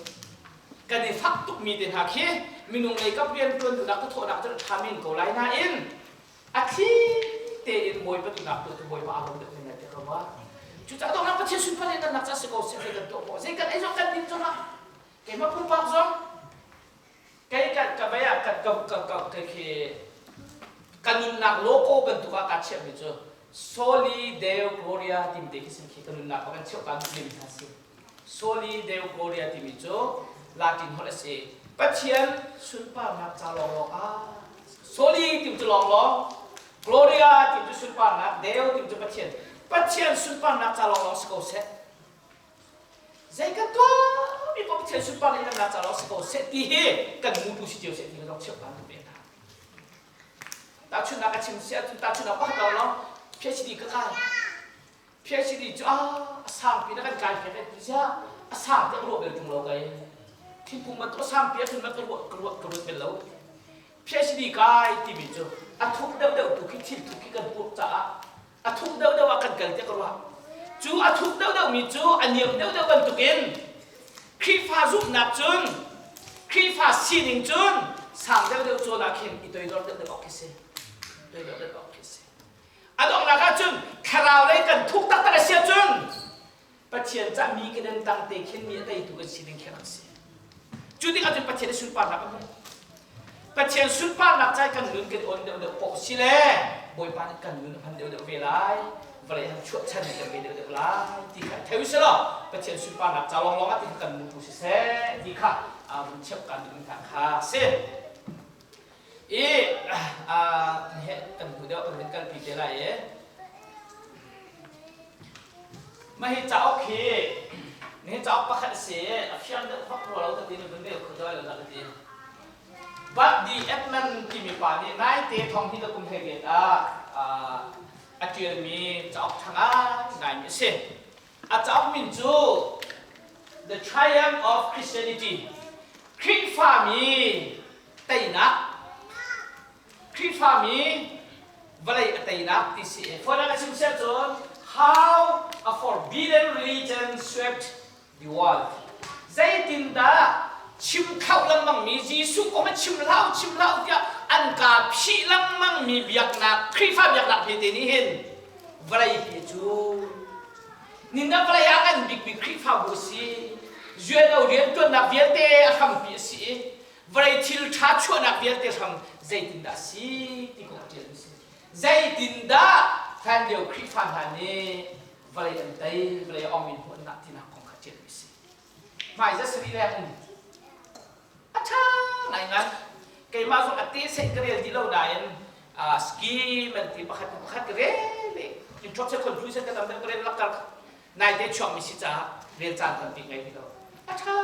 kan i fak tukmi te hna khi minung lei kap rian ṭuan duhnak ka thawhnak cu ṭha men ko lai nain a thli tein Bawipa duhnak tuah tu Bawipa aa lawm deuh men lai ti ka ruah cucaah dawhnak Pathian sunparnak nak ca si ko seh kan tuah khawh zei kan ei zong kan din zongah keimah pumpak zong kei kan ka vei ah ka ka ka ka ka khi ka nunnak logo bantuk ah kaa chiahmi cu Soli Deo Gloria timi te khi sin khi ka nunnak ah kan chiah kan lim hna si Soli Deo Gloria timi cu Latin holh a si Pathian sunparnak ca lawnglawng ah Soli timi cu lawnglawng Gloria timi cu sunparnak Deo timi cu Pathian Pathian sunparnak ca lawnglawng si ko seh Zei kan tuah mi paoh Pathian sunpar le inamnak ca lawng si ko seh ti hi kan mutu si cio seh ti kan cheuh kan duh ve hna. Tahchunhnak ka chim si ahcun tahchunhnak pakhat lawng lawng PhD ka kai. PhD cu ah a sangpi na kan kai piak eh ti sia a sang te ka ruah bel tung lo kai. Thingkung bantuk a sangpi ahcun ka ruah ka ruah ka ruat bel lo. PhD kai timi cu a thuk deuhdeuh tu khi thil thuk khi kan purh caah a thuk deuhdeuh ah kan kal tiah ka ruah. Cu a thuk deuhdeuhmi cu a niam deuhdeuh bantukin Khrihfa zumhnak cun Khrihfa sining cun sang deuhdeuh cawn ah khin i toidor deuhdeuh awk khi si. Toidor deuh awk khi si. A donghnak ah cun thlarau lei kan thuk taktak a si ahcun Pathian cah mi ka den tang te khin mi a teitu kan si ding khi rak si. Cu tikah cun Pathian i sunparnak a hmuh. Pathian sunparnak cai kan nun kan on deuhdeuh poh si le Bawipa nih kan nun a hman deuhdeuh ve lai vawlei han chuah chan kan ve deuhdeuh lai ti kha thei usih law Pathian sunparnak ca lawnglawng ah ti kha kan mutu siseh ti kha vun cheuh kan duhmi hna kha si. I he kan hmu deuh kan hun kalpi te lai i Mah hi cauk hi nihin cauk pakhat a si i a fiang deuh vak rua lo ka ti na vun rel kho dai lo dah ka ti. But the Edmund timi pa nih naite thong hi ka kum 18 ah a ṭialmi cauk ṭha ngaingaimi a si. A cauk min cu The Triumph of Christianity Khrihfami teinak Khrihfami vawlei a teinak ti si. Fawinak a chim siah cun how a forbidden religion swept the world. Zeitindah chim kho lengmangmi Jesuh kong hi chim hlah u, chim hlah u tiah an ka phih lengmangmi biaknak Khrihfa biaknak hmete nih hin vawlei hi cu nindah vawlei ah ngan bikmi Khrihfabu a si. UNO rianṭuannak vialte a hrampi a si i vawlei thil ṭha chuahnak vialte hram zeitindah a si ti kong a ṭialmi a si. Zeitindah hlanlio Khrihfa hna nih vawlei an tei, vawlei a ongmi hmuh an ngah tinak kong kha ṭialmi a si. Hmai zasarih leng um a ṭha ngaingai. Keimah zong a te seh ka rel dih lo nain scheme an ti pakhat pakhat ka rel i introduction conclusion ka tam deuh ka rel lakkar naite chuakmi si caah rel caan tampi ngei ti lo. A ṭha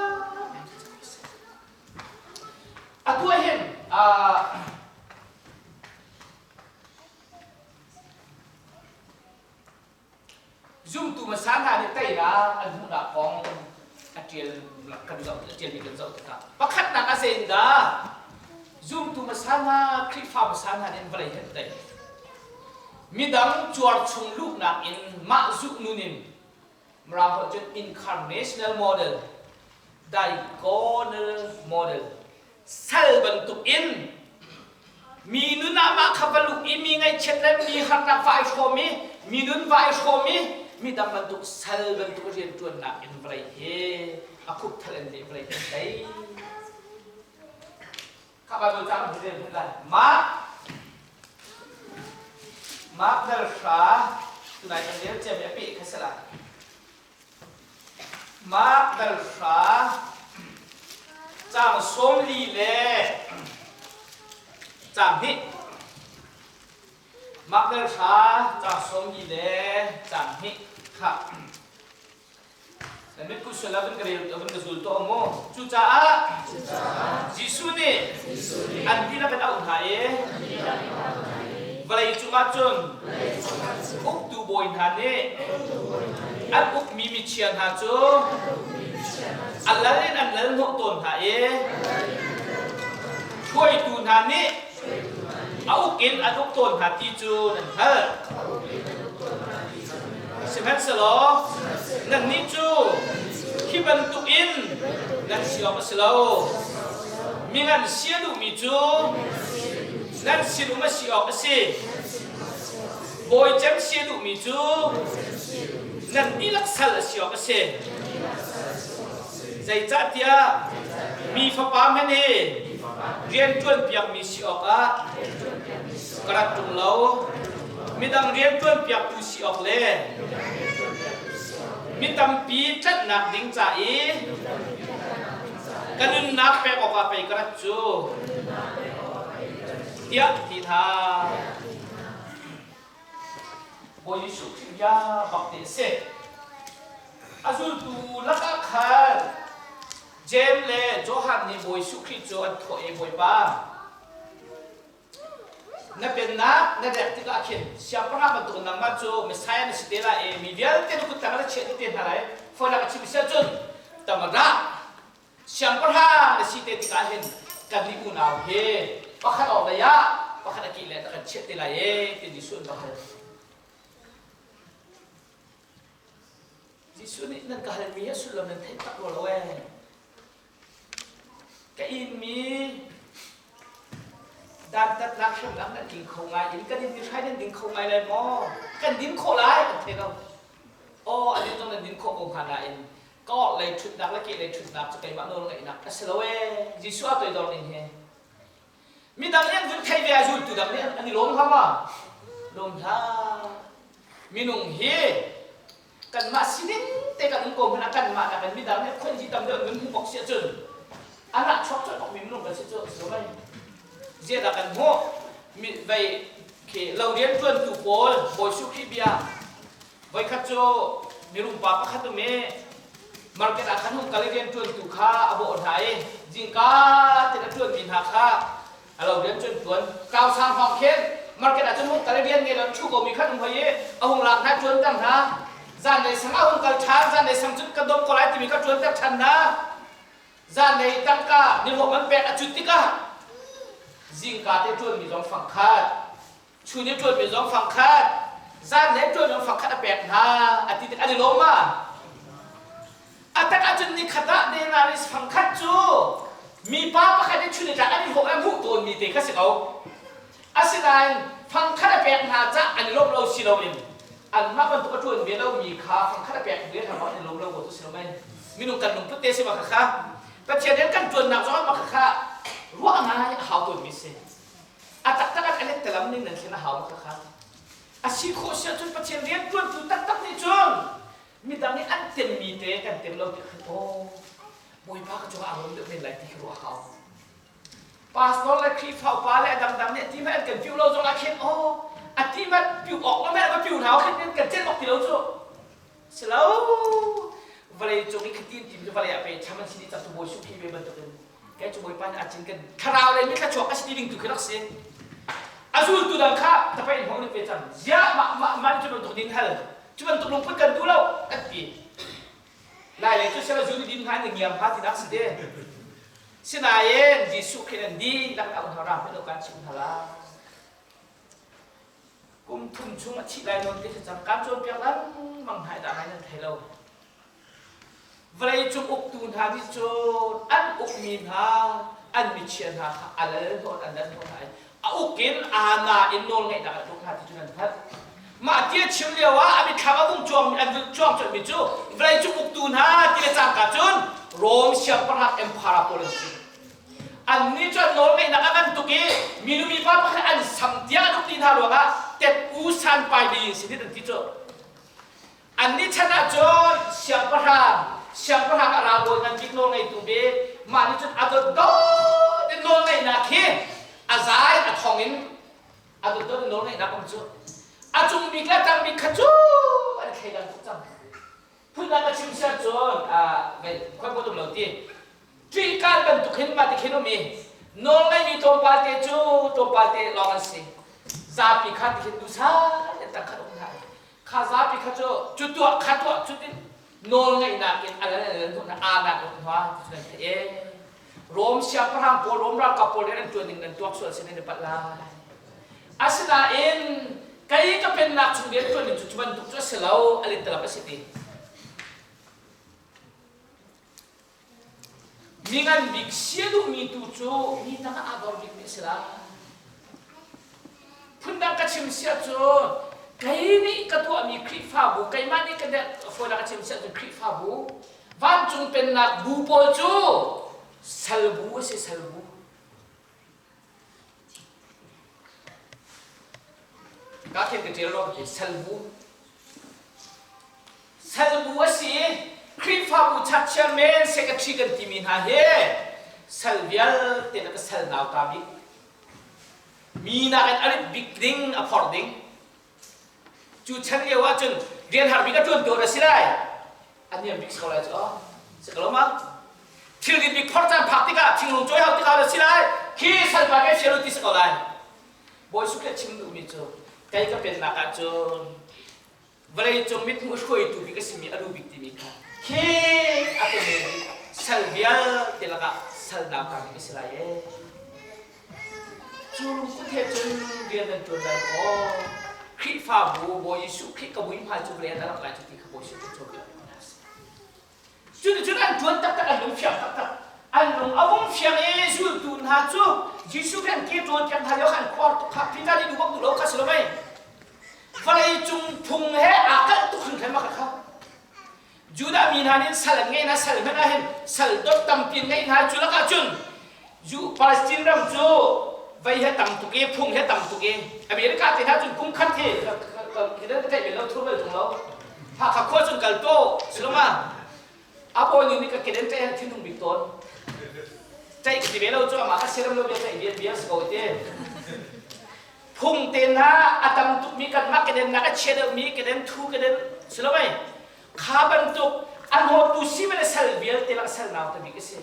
Atu ah hin zumtu hmasa hna nih teinak an hmuhnak kong a ṭial kan zoh a ṭialmi kan zoh tikah pakhatnak ah zeitindah zumtu hmasa hna Khrihfa hmasa hna nih an vawlei hi an tei. Midang cuar chung luhnak in mah zuh nun in. Mirang holh cun incarnational model, diagonal model. Sal bantuk in mi nun ah mah kha va luh i mi ngaihchiat le mi harnak va i hrawm i mi nun va i hrawm i midang bantuk sal bantuk rianṭuannak in vawlei hi a khupthal in le vawlei hi tei. Kha Bible caang hi rel hmanh lai. Mark Mark dal hra tunai kan rel ciami a peh kha si lai. Mark dal hra caang 40 le caang hnih. Mark dal hra caang 40 le caang hnih kha. Na mit kusal ah van ka rel van ka zul tuah mu. Cucaah Jesuh nih an dihlak in auh hna i vawlei cungah cun uktu bawi hna nih an ukmi michia hna cu a lal in an lal hnawh tawn hna i hruaitu hna nih a uk in an uk tawn hna ti cu nan hngalh. Sihmanhsehlaw nannih cu hi bantukin nan si awk a si lo. Mi ngan si a duhmi cu nan sinum a si awk a si. Bawi cem si a duhmi cu nan dihlak sal a si awk a si. Zeicahtiah mi fapa hmanh hi rian ṭuanpiakmi si awkah ka rat ṭung lo. Midang rian ṭuanpiaktu si awk le mi tampi tlanhnak ding ca i ka nunnak pek awkah pei ka rat cu, tiah ti hna. Bawi Jesuh Khrih bia bak te a si. A zultu lakah khan Jeim le Johan nih Bawi Jesuh Khrih cu an thawh i Bawipa, na pennak na rek tikah khin siangpahrang bantuk nangmah cu Messiah na si te lai i mi vialte na kut tangah na chiah dih te hna lai. Fawinak a chim si ahcun tamara siangpahrang na si te tikah hin kan nih unau hi pakhat awk lei ah pakhat a ki le na kan chiah te lai e ti Jesuh an va hal. Jesuh nih nan ka halmi a sullam nan theih tak rua lo ee. Ka inmi dantatnak hremnak nan ing kho ngai in kan in hrai nan ding kho ngai lai maw? Kan din khawh lai kan thei lo. Aw a din zong nan din khawh ko hnga nain ka orh lei ṭhutnak le ke lei ṭhutnak cu keimah nawl ngeihnak a si lo ee. Jesuh a toidor ning hi. Midang nih an vun thei ve ah zultu dang nih an i lawm hnga ma? Lawm hlah. Minung hi kanmah sining te kan um ko hmanh ah kanmah nakin midang nih khuanzi tam deuh an vun hmuh bak si ahcun a nah chuak colh bak mi minung kan si cu a si lo mei? Ziah dah kan hmuh? Mi vei khi lo rianṭuantu pawl Bawi Jesuh Khrih bia Voikhat cu mirum pa pakhat um i market ah khan hung kal i rianṭuantu kha a bawh hna i zingka tein a ṭuanmi hna kha a lo rian cun ṭuan kau sang hrawng khin market ah cun hung kal i rian ngei lo ṭhu komi khan um hoi i a hung lak hna ṭuanter hna zanlei sang a hung kal ṭhan zanlei sang cun ka dawm ko lai timi kha ṭuanter ṭhan hna zanlei tangka nihlawh man pek a cut tikah zingka te ṭuanmi zong fang khat chun i ṭuanmi zong fang khat zan le ṭuan zong fang khat a pek hna a ti tik an i lawm ma a tak ahcun ni khat ah denaris fang khat cu mipa pakhat i chun i tlak an i hlawh an hmuh tawnmi te kha si ko asinain fang khat a pek hna cah an i lawm lo si loin anmah bantuk a ṭuan ve lomi kha fang khat a pek ve hna an i lawm lo ko tu si lo mei minung kan lungput te si ma kha kha Pathian in kan ṭuannak zong ma kha kha ruah ngai a hau tawnmi si A taktak ah a lettelam ning nan thlen a hau ma kha. A si khawh si ahcun Pathian rianṭuantu taktak nih cun midang nih an temmi te kan tem lo ti khan aw Bawipa ka cungah aa lawm deuh men lai ti khi ruah a hau. Pastor le Khrihfa upa le a dangdang nih a ti hmanh an kan piu lo zong ah khin aw a ti hmanh piu awk lo hmanh va piu hna khin kan celh bak ti lo cu. Si lo vawlei cung i khatin tim cu vawlei ah pe tham an si dih cang tu Bawi Suu Kyi ve bantukin kei cu Bawipa nih a cin kan thlarau le mithla chuak a si ti ding tu khi rak si a zultu dang kha tapai in hong ve cang ziah mah mah mah cu bantuk din hal cu bantuk lungput kan duh lo kan ti lai le cu sela zu ni din hna ni ngiam ha ti nak si te sinain Jesuh khin an di lak au hna ram lo kan chim hna la Kum thum chung a thih lai nawn te khi cang. Kaan cawnpiak lengmang hna i dah ngai nan thei lo. Vawleicung uktu hna nih cun an ukmi hna an michia hna kha a lal hnawh an lal hnawh hna i a uk in aa in nawlngeihnak a tluk hna ti cu nan hngalh. Mah ti a chim lio ah a mitthlam a vung cuangmi an vun cuang colhmi cu vawleicung uktu hna ti le cangka cun Rom siangpahrang empire pawl an si. Annih cu an nawlngeihnak a ngan tuk i minu mipa pakhat an sam tiang an uk dih hna ruangah tet u san pai ding sin an ti cu. Annih chan ah cun siangpahrang, siangpahrang a ralbawi ngan bik nawlngeitu bik, mah nih cun a dotdot in nawlngeihnak hi a zai a thong in a dotdot in nawlngeihnak um cu a cung bik le tang bik kha cu an thleidan tuk cang. Phundang ka chim siah cun khoi pot um lo ti. Ṭihkan bantuk hin mah ti khin um i nawlngeimi tlawmpal te cu tlawmpal te lawng an si. Zapi kha ti khin duhsah in tang khat um hna. Kha zapi kha cu cu tuah kha tuah cu tin nawlngeihnak in a lan an lan aanak in hna ti cu nan theih e. Rom siangpahrang pawl Rom ralkap pawl nih an ṭuan ning nan tuak sual sin in i palh lai. Asinain kei ka pennak chung rian ṭuan ning cu cu bantuk cu a si lo, a littalak a si ti. Mi ngan bik sia duhmi tu cu mi tangah aa dor bikmi a si lai. Phundang ka chim siah cun kei nih ka tuahmi Khrihfabu, keimah nih ka fawinak ka chim siah cun Khrihfabu, vancung pennak bu pawl cu salbu a si, salbu. Ka khin ka ṭial rua ka ti, salbu. Salbu a si i Khrihfabu chakchia men secretary kan timi hna hi sal vialte na ka sal nauta bik. Mi nakin a rit bik ding a phor ding. Cu chan lio ahcun rian har bik a ṭuan tu a si lai. A niam bik si ko lai cu. Si ko lo ma? Thil rit bik phor caan phak tikah thinglung cawi hau tikah a si lai. Khi salpa kai fial u ti si ko lai. Bawi Sukhet chim duhmi cu kei ka pennak ahcun vawleicung mithmuh hruaitu bik a simi a lu bik timi kha khi a pe sal vialte lakah sal nauta bik a si lai ee. Cu lungput he cun rian nan ṭuan lai maw? Khrihfabu Bawi Jesuh Khrih ka mui hmai cu vawlei ah na rak lai cu ti kha Bawi Jesuh Khrih cawnpiak hna a si. Cuticun an ṭuan taktak, an lung fiang taktak. An lung a vung fiang i zultu hna cu Jesuh kha an ke ṭawl piak hna lio kha an khuar tuk kha Peter nih duh bak duh lo kha si lo mei. Vawlei cung phung he aa kalh tuk hringhran ma kha. Judah mi hna nih sal an ngeih hna, sal hmanh ah hin sal dot tampi an ngeih hna. Cu lakah cun Ju Palestine ram cu vei he tam tuk i phung he tam tuk i America te hna cun kum khat hi ka theih bel lo thur bel tung lo. Hakha khua cun kal to siloma a bawi nih ka keden ṭai han thinhung bik tawn. Ṭaih ka ti ve lo cu amah ka siram lo bia ṭaih bia bia si ko te. Phung te hna a tam tukmi kanmah keden nak a chia deuhmi keden thu keden silomai kha bantuk an hawtu si le sal vialte lak sal nau ta bik a si.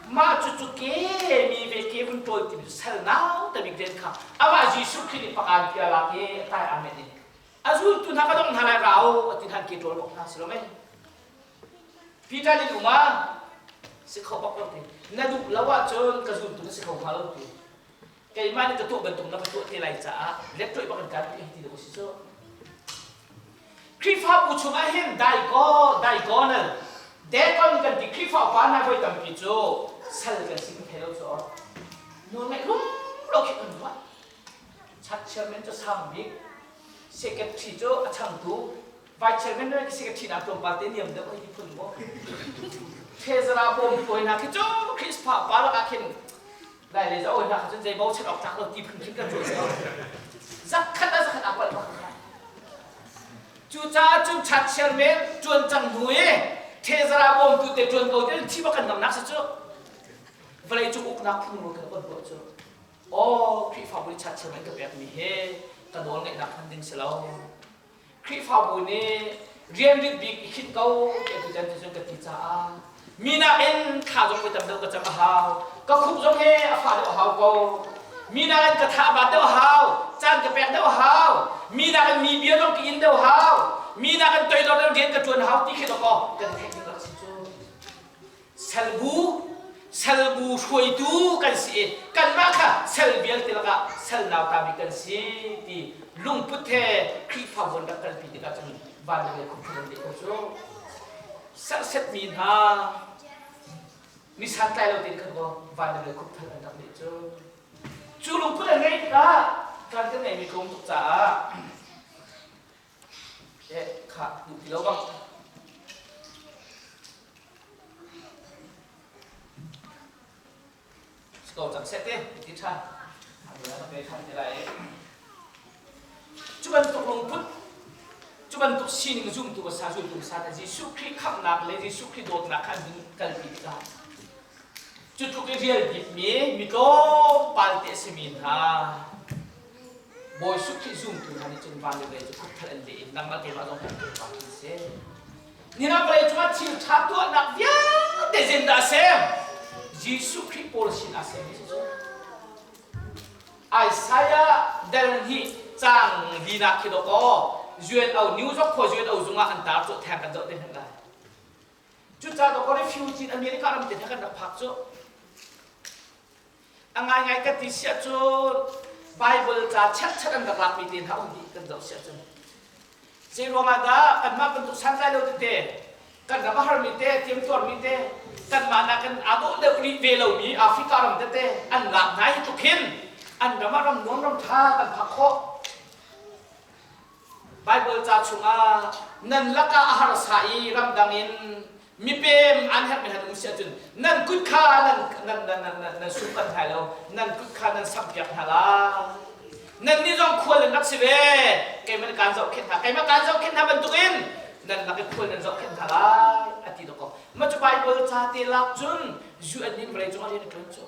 Mah cu cu ke mi ve ke vun ṭawl timi cu sal nau ta bik den kha amah Jesuh Khrih nih pakan tia lak i a tai aa met in a zultu hna ka dong hna lai rau a ti hna ke ṭawl bak hna si lo mei Peter nih uma si kho bak lo ti na duh lo ahcun ka zultu na si kho hnga lo ti keimah nih ka tuah bantuk na ka tuah te lai caah let ṭoih bak in kan ti ti dawh si cu Khrihfabu chungah hin daikaw daikonal dekon kan ti Khrihfa upa hna voi tampi cu sal kan si kan thei lo cu nawl ngaih rum lo khi kan ruah Church chairman cu sang bik secretary cu a changtu vice chairman le secretary nak tlawmpal te niam deuh hei ti phun maw treasurer bawm hruai hna khi cu Khrihfa pa lakah khin lai le zo hna kha cun zei bochan awk tlak lo ti phun khin kan ruah lo zakhat a zakhat aa palh bak cucaah cun church chairman ṭuan cang hnu i treasurer bawmtu te ṭuan ko te thi bak kan ngamnak si cu vawlei cung uknak phung ro kan kan ruah cu Aw, Khrihfabu nih chatchiam an ka pekmi hi ka nawl ngeihnak hman ding si lo. Khrihfabu nih rianrit bik i khinh ko tiah tutan cu cun ka ti caah mi nakin thla zong voi tam deuh ka cam a hau. Ka khuk zong hi a fah deuh a hau ko. Mi nakin ka tha a bat deuh a hau. Caan ka pek deuh a hau. Mi nakin mi bia zong ka in deuh a hau. Mi nakin toidor deuh rian ka ṭuan a hau ti khi dawkaw kan theih ding rak si cu. Salbu salbu hruaitu kan si i kanmah kha sal vialte lakah sal nauta bik kan si ti lungput he Khrihfabu an rak kalpi tikah cun van le khupthal an deh ko cu. Serhsetmi hna mi santlai lo tein khan kaw van le khupthal an rak nih cu. Cu lungput an ngeih tikah kan kan ngeihmi tlawm tuk caah eh kha duh ti lo bang. Ko cang seh te ti ṭhan. Pe ṭhan te lai. Cu bantuk lungput, cu bantuk sining zumtu ka sa zultu sa na Jesuh Khrih khamhnak le Jesuh Khrih dawtnak kha an hun kalpi tikah cu tluk i rial bikmi mi tlawmpal te a simi hna Bawi Jesuh Khrih zumtu hna nih cun van le vawlei cu khupthal an leh i nangmah keimah zong kan pa khi si. Nina vawlei cungah thil ṭha tuahnak vialte zeidah a sem? Jesuh Khrih pawl sinah a sem mi cu Isaiah dal hnih caang linak khi dawkaw UNO New York khua UNO zungah an tar cu theng kan zoh te hmanh lai. Cucaah dawkaw refugee in America ram te kan rak phak cu A ngaingai ka ti siah cun Bible ca cherhchan an rak lakmi te hna um dih kan zoh siah cun zei ruangah dah kanmah bantuk santlai lo tete kan ram a harmi te tiamtuarmi te kanmah nakin aa dawh deuh rih ve lomi Africa ram tete an lak hna hi tluk hin an ram ah ram nuam ram ṭha kan phak khawh Baibal ca chungah nan lakah a harsa i ramdang in mipem an herhmi han um si ahcun nan kut kha nan nan nan nan nan sumpan hna lo nan kut kha nan sampiak hna la nan nih zong khual nan rak si ve keimah kaan zohkhenh hna keimah kaan zohkhenh hna bantukin nan lak i khual nan zohkhenh hna lai a ti dawkaw mah cu Baibal ca te lak cun UN nih vawlei cungah rian a ṭuan cu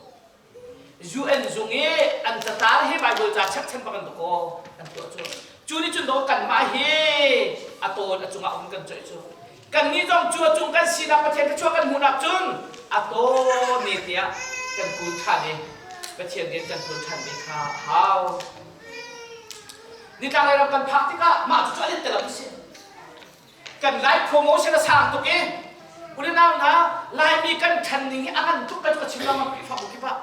UN zung i an catar hi Bible ca chekchan bak an kaw an tuah cu. Cu nih cun dawh kanmah hi a tawn a cungah um kan coih cu. Kannih zong cu a cung kan sinak Pathian thluachuah kan hmuhnak cun a tawn ne tiah kan kul ṭhan i Pathian rian kan ṭuan ṭhan ve kha a hau. Nitlaklei ram kan phak tikah mah cu cu a let si. Kan Lai promotion a sang tuk i unau hna Laimi kan ṭhan ning hi a ngan tuk ka chim lengmang Khrihfabu kip ah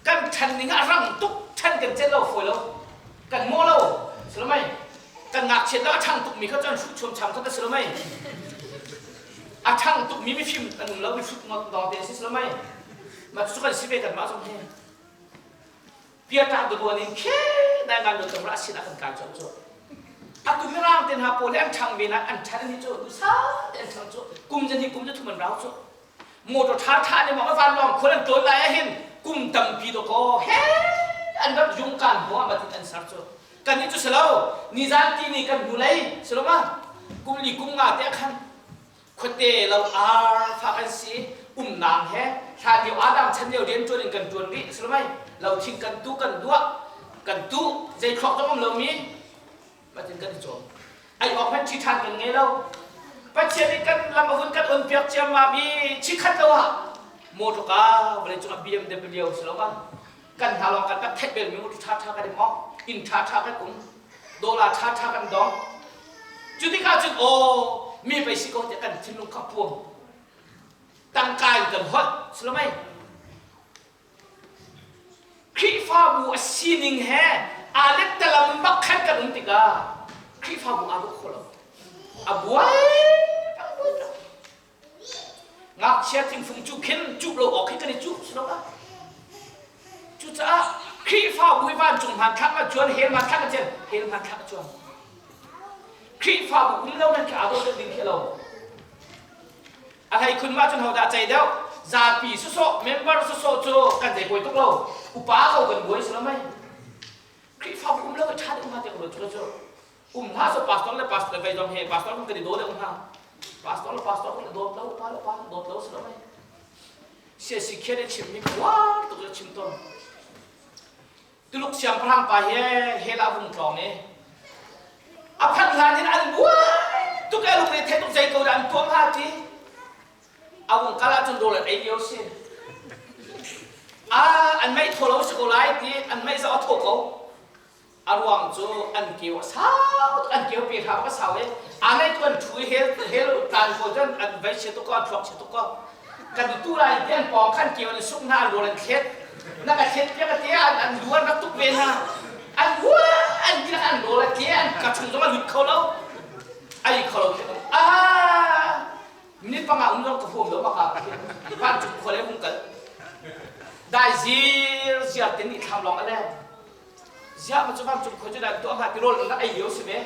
kan ṭhan ning a rang tuk ṭhan kan celh lo fawi lo kan maw lo si lo mei kan ngakchiat la a ṭhang tuk mi kha cu an hruh chuamcham kha si lo mei a ṭhang tuk mi mifim an um lo mihrut ngawt dawng te si lo mei mah cu kan si ve kan mah zong hi Piata duan in khe dai ngan lo tam ra sin a kan kai chom cu. Atu mirang te hna pawl hi an ṭhang ve na an ṭhan hi cu dusa te an ṭhang cu kum zan hi kum zu thum an rau cu. Motor ṭha ṭha ne mong van long khul an tlawn lai ahhin kum tampi do ko he an rak jung kan hmuah matin an ser cu. Kan ni cu si lo nizan ti ni kan hnu lei si lo ma kum li kum nga te khan Khuate lo ar fa kan si umnak he hlan lio Adam chan lio rian ṭuan in kan ṭuan rih si lo mei lo thing kan tu kan duah kan tu zei thluak zong um lomi matin kan i cawm ai awk hmanh ṭhi ṭhan kan ngei lo Pathian nih kan lam a vun kan on piak ciammam i chikhat lo ah motor ka vawlei cung ah BMW si lo ma kan hna lawng kan kan theih bel mi ṭha ṭha kan i mawk inn ṭha ṭha kan um dollar ṭha ṭha kan dong cu tikah cun aw mi pei si ko tiah kan thinlung kha puam tangka in kan holh si lo mei Khrihfabu a sining he aa lettalam bak khan kan um tikah Khrihfabu aa dawh kho lo a buai Ngakchia thingfung cu khin cuh lo awk hi kan i cuh si lo ah. Cucaah Khrihfabu hi vancung hmanthlak ah cuan, hell hmanthlak ah cuan, hell hmanthlak ah cuan. Khrihfabu um lo nan khi aa dawh deuh ding khi lo. A hlei khun mah cun hodah cei deuh? Zapi sawsawh, member sawsawh cu kan zei buai tuk lo. Upa ko kan buai si lo mei. Khrihfabu um lo hi ṭha deuh hnga tiah ka ruat cu cu. Um hlah so pastor le pastor vei zong he pastor kan i daw deuh hnga. Pastor le pastor kan i dawt lo, pa le pa dawt lo si lo mei. Sia si khian i chim mi kuar tuk le chim tawn. Tuluk siangpahrang pa he hell ah vung tlawng i a phanh hlan in an buai tuk e lungre thei tuk zei ko dah an tuam ha ti a vung kal ahcun rawl an ei lio si a an mei thaw lo si ko lai ti an mei zoh a thaw ko A ruang cu an keu a sau tuk, an keu pe hram a sau i a nei tu an ṭhu i hel hel tlan pawl cun an vei chia tuk ko, an thluak chia tuk ko. Kan i tu lai ti an pawng khan keu an i suk hna, an rawl an thlet. Na ka thlet piak a ti an an lu an rak tuk ve hna. An hua an ti an rawl a tle an ka chung zong a lut kho lo. Ai kho lo khi ah minute. panga um zong ka huam lo maka vancung khua le hung kal dai zir ziar te nih thlam lawng a le ziah ma cu vancung khua cu dan tuah hnga ti rawl an rak ei lio si ve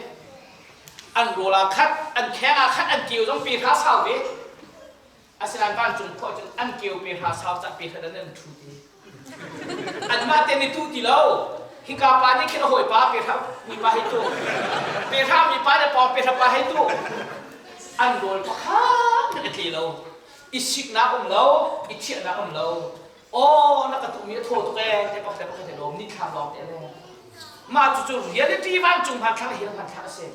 an rawl ah khat an kheng ah khat an keu zong pe hra sau ve Asinain vancung khua cun an keu pe hra sau cah pe hra dan an ṭhu ti. Anmah te nih tuh ti lo. Hika pa nih khin a hawipa pe hra mipa hei tu. Pe hra mipa le pawng pe hra pa hei tu. An rawl pakhat na ka tle lo. I siknak um lo, i thiahnak um lo. Aw na ka tuhmi a thaw tuk ee te pakhat le pakhat i lawm ni thlam lawng te le. Mah cucu reality vancung hmanthlak hi hmanthlak a si.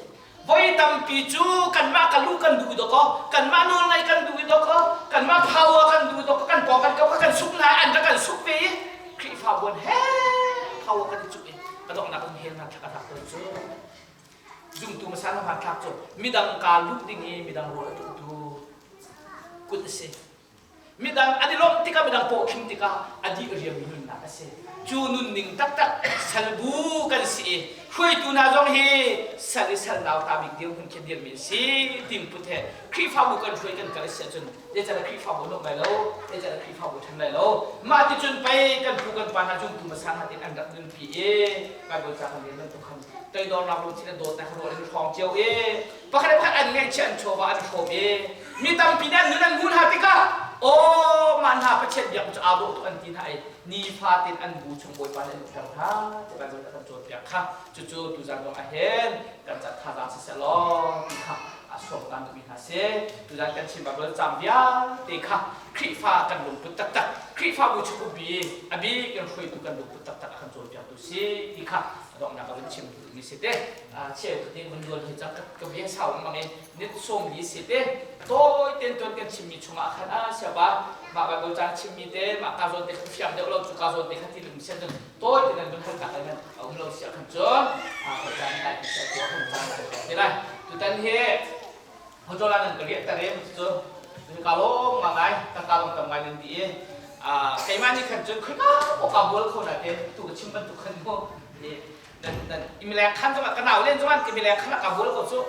Voi tampi cu kanmah ka lu kan duh dawkaw, kanmah nawlngaih kan duh dawkaw, kanmah power kan duh dawkaw, kan paw kan ko kan suk hna an rak kan suk ve i Khrihfabu an he power kan i cuh i a donghnak in hell hmanthlak a tlak tawn cu. Zumtu hmasa na hmanthlak cu midang kaa luh ding i midang rawl a tuhtu kut a si. Midang an i lawmh tikah midang paw khim tikah a dih riammi nunnak a si. Cu nunning taktak salbu kan si i hruaitu hna zong hi sal i sal nauta bik dirhmun khi dirmi an si tim put he Khrihfabu kan hruai kan kal a si ahcun zeicahdah Khrihfabu an uk lai lo, zeicahdah Khrihfabu ṭhen lai lo. Mah ti cun pei kan pu kan pa hna zumtu hmasa hna tin an rak nunpi i Bible ca kan rel bantuk khan toidornak lungthin le dawtnak rual in hrawng cio i pakhat le pakhat an ngaihchiah an chawva an hrawm i mi tampi nih an nun an hmuh hna tikah aw mah hna Pathian biak cu aa dawh tuk an ti hna i nifatin an bu chung Bawipa nih an ukter hna ti Baibal a kan cawnpiak kha cucu tuzan zong ah hin kan ca thazaang siseh law ti kha a sawm kan duhmi hna si tuzan kan chim Baibal cang vialte kha Khrihfa kan lungput taktak Khrihfabu chung umpi a bik in hruaitu kan lungput taktak a kan cawnpiaktu si ti kha a donghnak a vun chim duhmi si te cheu te vun dual hi cang ka bia sau mang i nit sawm li si te tawi ten tuan kan chimmi chungah khan a siapa mah Bible caan chimmi te mah ka zawn te kha fiang deuh lo cu ka zawn te kha ti lung sian cun tawi ten an vun hal tak nan a um lo sia khan cun a ka caan lai ti sia khan caan te lai tutan hi hotola nan ka riah tar em cu ka lawm nga ngai ka ka lawm tam ngai nan ti i keimah nih khan cun khoi ka ka bual kho na te tu ka chim bantuk khan mu nan nan imileng khan zongah ka nau len zongah imileng khan ka bual ko cu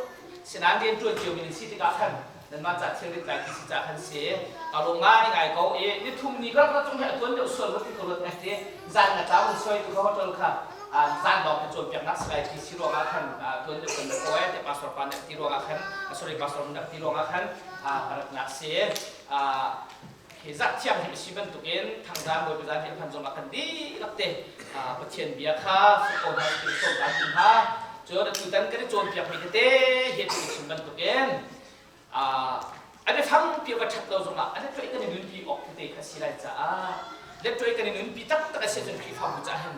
sinan rian tuan cio mi si tikah khan nanmah ca thil rit lai ti si ca khan si ka lung ngai ngai ko i ni thum ni ka rak cung he tuan deuh sual ti ko lut ngai ti zan na tlau in soi tu ka hotel kha zan lawng ka cawn piak nak si lai ti si ruangah khan tuan deuh kan ko e te pastor pa nek ti ruangah khan sorry pastor nek ti ruangah khan ka rat nak si Hi zarh thianghlim a si bantukin thangzang Bawipa zan hi a hman zongah kan dihlak te Pathian bia kha fek ko hna sih sawm kan tum hna. Cun atutan kan i cawnpiakmi tete hi tu chim bantukin a biafang pi va ṭhat lo zongah a lettuai kan i nunpi awk tete kha si lai caah lettuai kan i nunpi taktak a si ahcun Khrihfabu caah hin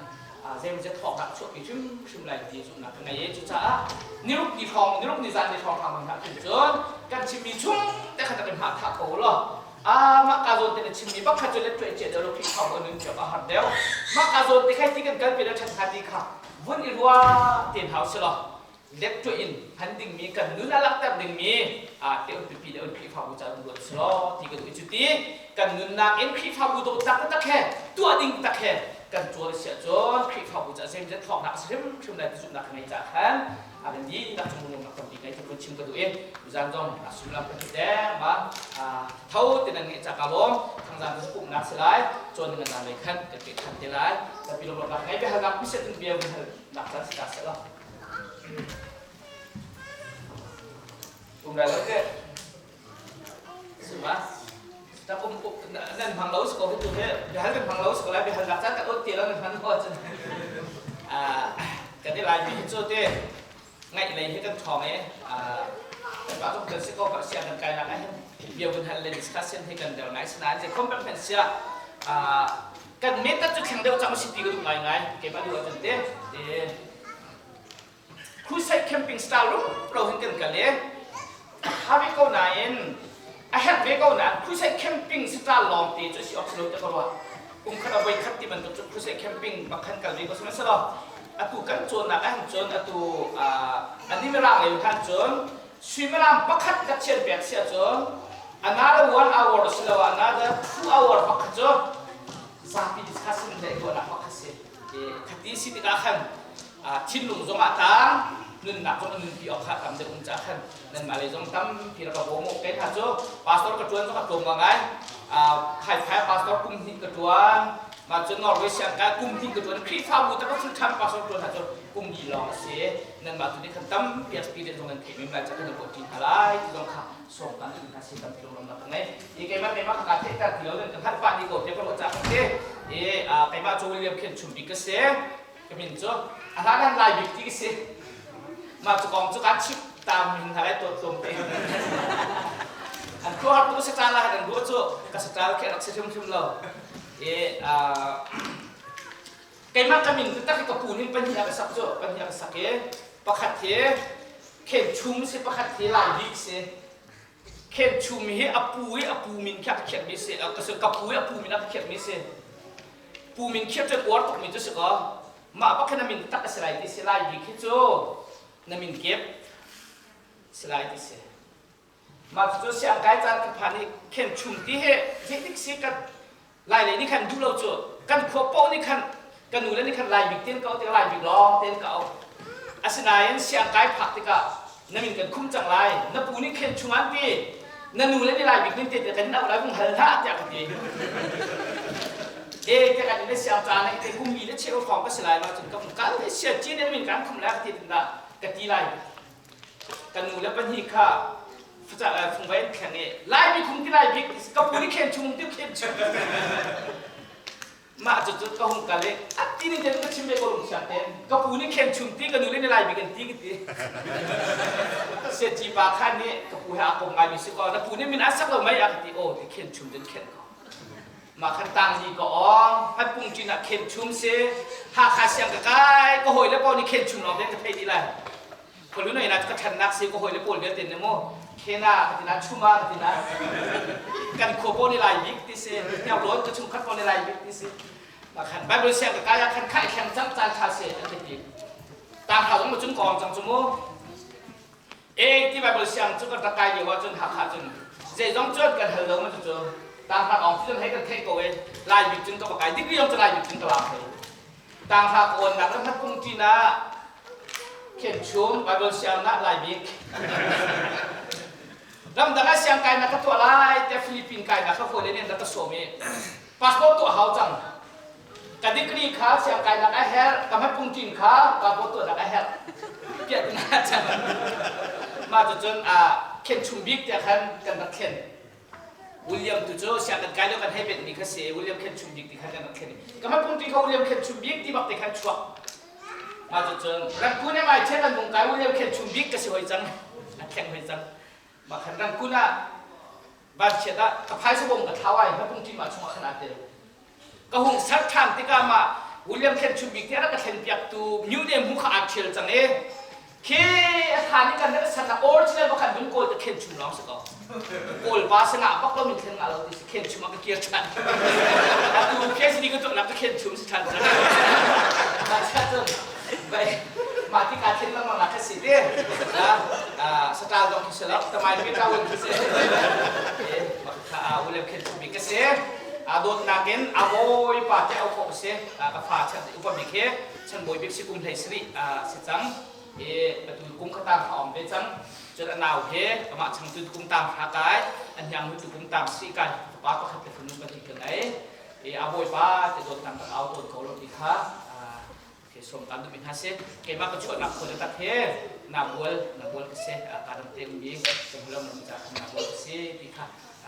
zeimawzat thawngnak chuahpi hrimhrim lai ti zumhnak ka ngei i cucaah niruk ni hrawng niruk ni zan ni hrawng hrawng hna khin cun kan chimmi chung te khan rak i hmah thah ko law ah mah ka zawn te na chimmi pakhat cu let tuai cia deuh lo Khrihfabu a nun piak a har deuh mah ka zawn te khai ti kan kal pi le ṭhat hnga ti kha vun i ruah ten hau si law lettuah in hman dingmi kan nun a langhter dingmi te un pipi le un Khrihfabu ca rung ruat selaw ti ka duh i cuti kan nunnak in Khrihfabu dawtnak taktak he tuah ding tak he kan cawl si ahcun Khrihfabu ca zeimzat thawknak a si hrimhrim lai ti zumhnak ka ngei caah khan a kan dihlak cung lungnak tampi ngei ka chim ka duh i tuzan zong a sullam kan ti deng ma tho ti nan ngeih ca ka lawm thangzang cu pumhnak si lai cawn ding an lei khan kan pe than te lai tapi lawmnak ngei biahalnak miset in bia vun hal nak caan si ta seh law Um lai lo ke. Suma. Ta um nan hmang lo ko tu he bihal kan hmang lo ko lai bihal nak caan kan ot ti lo nan hman ho cun. Ah kan i lai mi hi cu te ngaih lei hi kan ṭhawng i kan mah zong kan si ko ka sia kan kai nak ah hin bia vun hal le discussion hi kan der ngai sinain zei khom pek hmenh sia kan method cu thleng deuh cang si ti ka duh ngai ngai keimah duh ahcun te crusade camping style rumro hin kan kal i a tha ve ko nain a herh ve ko nain crusade camping style lawng te cu si awk si lo te ka ruah kum khat a voi khat ti bantuk cu crusade camping bak khan kal ve ko sihmanhsehlaw atu kan cawnnak ah hin cun atu ani mirang lei khan cun suimilam pakhat ka thian pek si ahcun another one hour asiloah another 2 hour pakhat cu zapi discussion le tuahnak pakhat si. Khati si tikah khan thinlung zongah tang. Nunnak zong a nunpi awk kha tam deuh um caah khan nanmah lei zong tampi rak ka bawm u. Kei hna cu pastor ka ṭuan zong a tlawm ngai. Khaifai pastor kum hnih ka ṭuan. Mah cu Norway siangkai kum hnih ka ṭuan. Khrihfabu tak full time pastor ṭuan hna cu kum li lawng a si. Nanmah tu nih khan tampi experience zong nan theih men lai caah kan i bawh ṭi hna lai ti zong kha sawm kan duh hna si tampi lunglawmhnak ka ngei. I keimah keimah ka kaa theihter ti lo nan ka hngalh pah dih ko tiah ka ruah caah ka si. I keimah cu William Khen Chum bik ka si. Ka min cu a hlan han Lai bik ti ka si. Mah cu kong cu kaan chimh ta min hna lai tuat tlawm te. An khuahar tu saṭal ah an ruah cu ka saṭal khi a rak si hrimhrim lo. I keimah ka min taktak hi ka pu nih pahnih a ka sak cu pahnih a ka sak i pakhat hi Khen Chum si pakhat hi Lai Bik si. Khen Chum hi a pu i a pu min khi a ka khiahmi si. Ka pu i a pu min a ka khiahmi si. Pu min khiah cun uar tukmi cu si kaw mah bak khi na min tak a si lai ti si Lai Bik hi cu na min kep si lai ti si. Mah cucu siangkai caan ka phan i khen chum ti hi zeitik si kan Lai lei nih khan duh lo cu kan khua paoh nih khan kan nule nih khan Lai bik ten ka auh tikah Lai bik lawng ten ka auh. Asinain siangkai phak tikah na min kan khum cang lai na pu nih khen chung an ti na nule nih Lai bik nin te kan in auh lai vung hal hlah tiah ka ti. E te kan in siang caan te kum li le cheu hrawng ka si lai ma cun ka vung kal sia chin in min kan khum lai ka ti tin dah ka ti lai. Kan nu le pahnih kha fungvai an thleng i Laimi khung ti lai bik ka pu nih khen chung ti khen chung mah cu cu ka hung kal i a ti ning ten ka chim ve ko lung siang ten ka pu nih khen chung ti ka nu le ni lai bik an ti ka ti siaci pa khan nih ka pu he aa kom ngaimi si ko na pu nih min a sak lo mei a ka ti aw ti khen chung ten khen ko mah khan tang ni ka ong hat pung cin ah khen chung si Hakha siang ka kai ka hawi le pawl nih khen chung lawng ten ka thei dih lai Khualu na ina ka ṭhannak si ka hawile pawl vialte ne mu khena ka tina chuma ka tina kan khua pawl ni lai bik ti si hniau lawn ka chungkhat pawl ni lai bik ti si khan Bible siang ka kai ah khan khai thleng cang caan tha si an ti ti tang hau zong cun kong cang cu mu e ti Bible siang cu kan rak kai lio ah cun Hakha cun zeizong cun kan hal lo ma cu cu tang hra ong cun hei kan theih ko e lai bik cun ka va kai dik riam cu lai bik cun ka lak hei tang hra ka awnnak le hmat pung ṭin ah Khenchum Bible siangnak Lai bik. Ramdang ah siang kainak ka tuah lai tiah Philippine kainak ka hawile nih an rak ka sawm i passport tuah hau cang. Ka degree kha siang kainak a herh, ka hmatpung ṭin kha passport tuahnak a herh. Piah tina cang. Mah cucun Khenchum bik tiah khan kan rak thlen. William tu cu siang kan kai lio kan hei benhmi kha si William Khenchum bik ti khan kan rak thlen. Ka hmatpung ṭin kha William Khenchum bik ti bak te khan chuak. Mah cucun Rangoon ah mai ṭhen an vung kai William Khen Chum bik ka si hoi cang. A thleng hoi cang. Mah khan Rangoon ah vanchiat ah ka phaisa bawm ka thlau ai hmapung ṭi mah chungah khan aa tel. Ka hung ser ṭhan tikah mah William Khen Chum bik nih a rak ka thlen piaktu New Name hu kha aa ṭhial cang i khi a than i kan rak san ah original bakhan vun kawl ta Khen Chum lawng si ko. Kawl pa sinah bak lo min thlen ngah lo ti si Khen Chum ah ka kir ṭhan. Atu PhD ka tuahnak ka Khen Chum si ṭhan cang. Mah chiah cun vai mah ti kaa thlen lengmang nak kha si ti. Saṭal dong khi si lo, tamai mi ṭawin khi si. Mah kha William Khen Chum bik ka si. Dawtnak in a bawipa te au khawh ka si. Ka fa chan upa bik hi chan bawi bik si kum hlei sarih si cang. I atu kum kha tang kha om ve cang. Cun a nau he amah changtu kum tang hra kai, a hniang tu kum tang si kai, fapa pakhat le fanu pahnih ka ngei. I a bawipa te dawtnak ka au tawn ko lo ti kha ke som kan duhmi hna si. Keimah ka chuahnak khua le tak he na bual na bual ka si ka dam te ummi ka hulam ram ca khan na bual ka si ti kha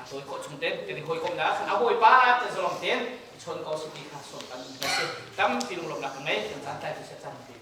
tawi khawh chung ten kan i hawikomnak khan a bawipa te zalong ten i chawn ko si ti kha som kan duhmi hna si. Tampi lunglawmhnak ka ngei kan caan tlai tu sia caan te.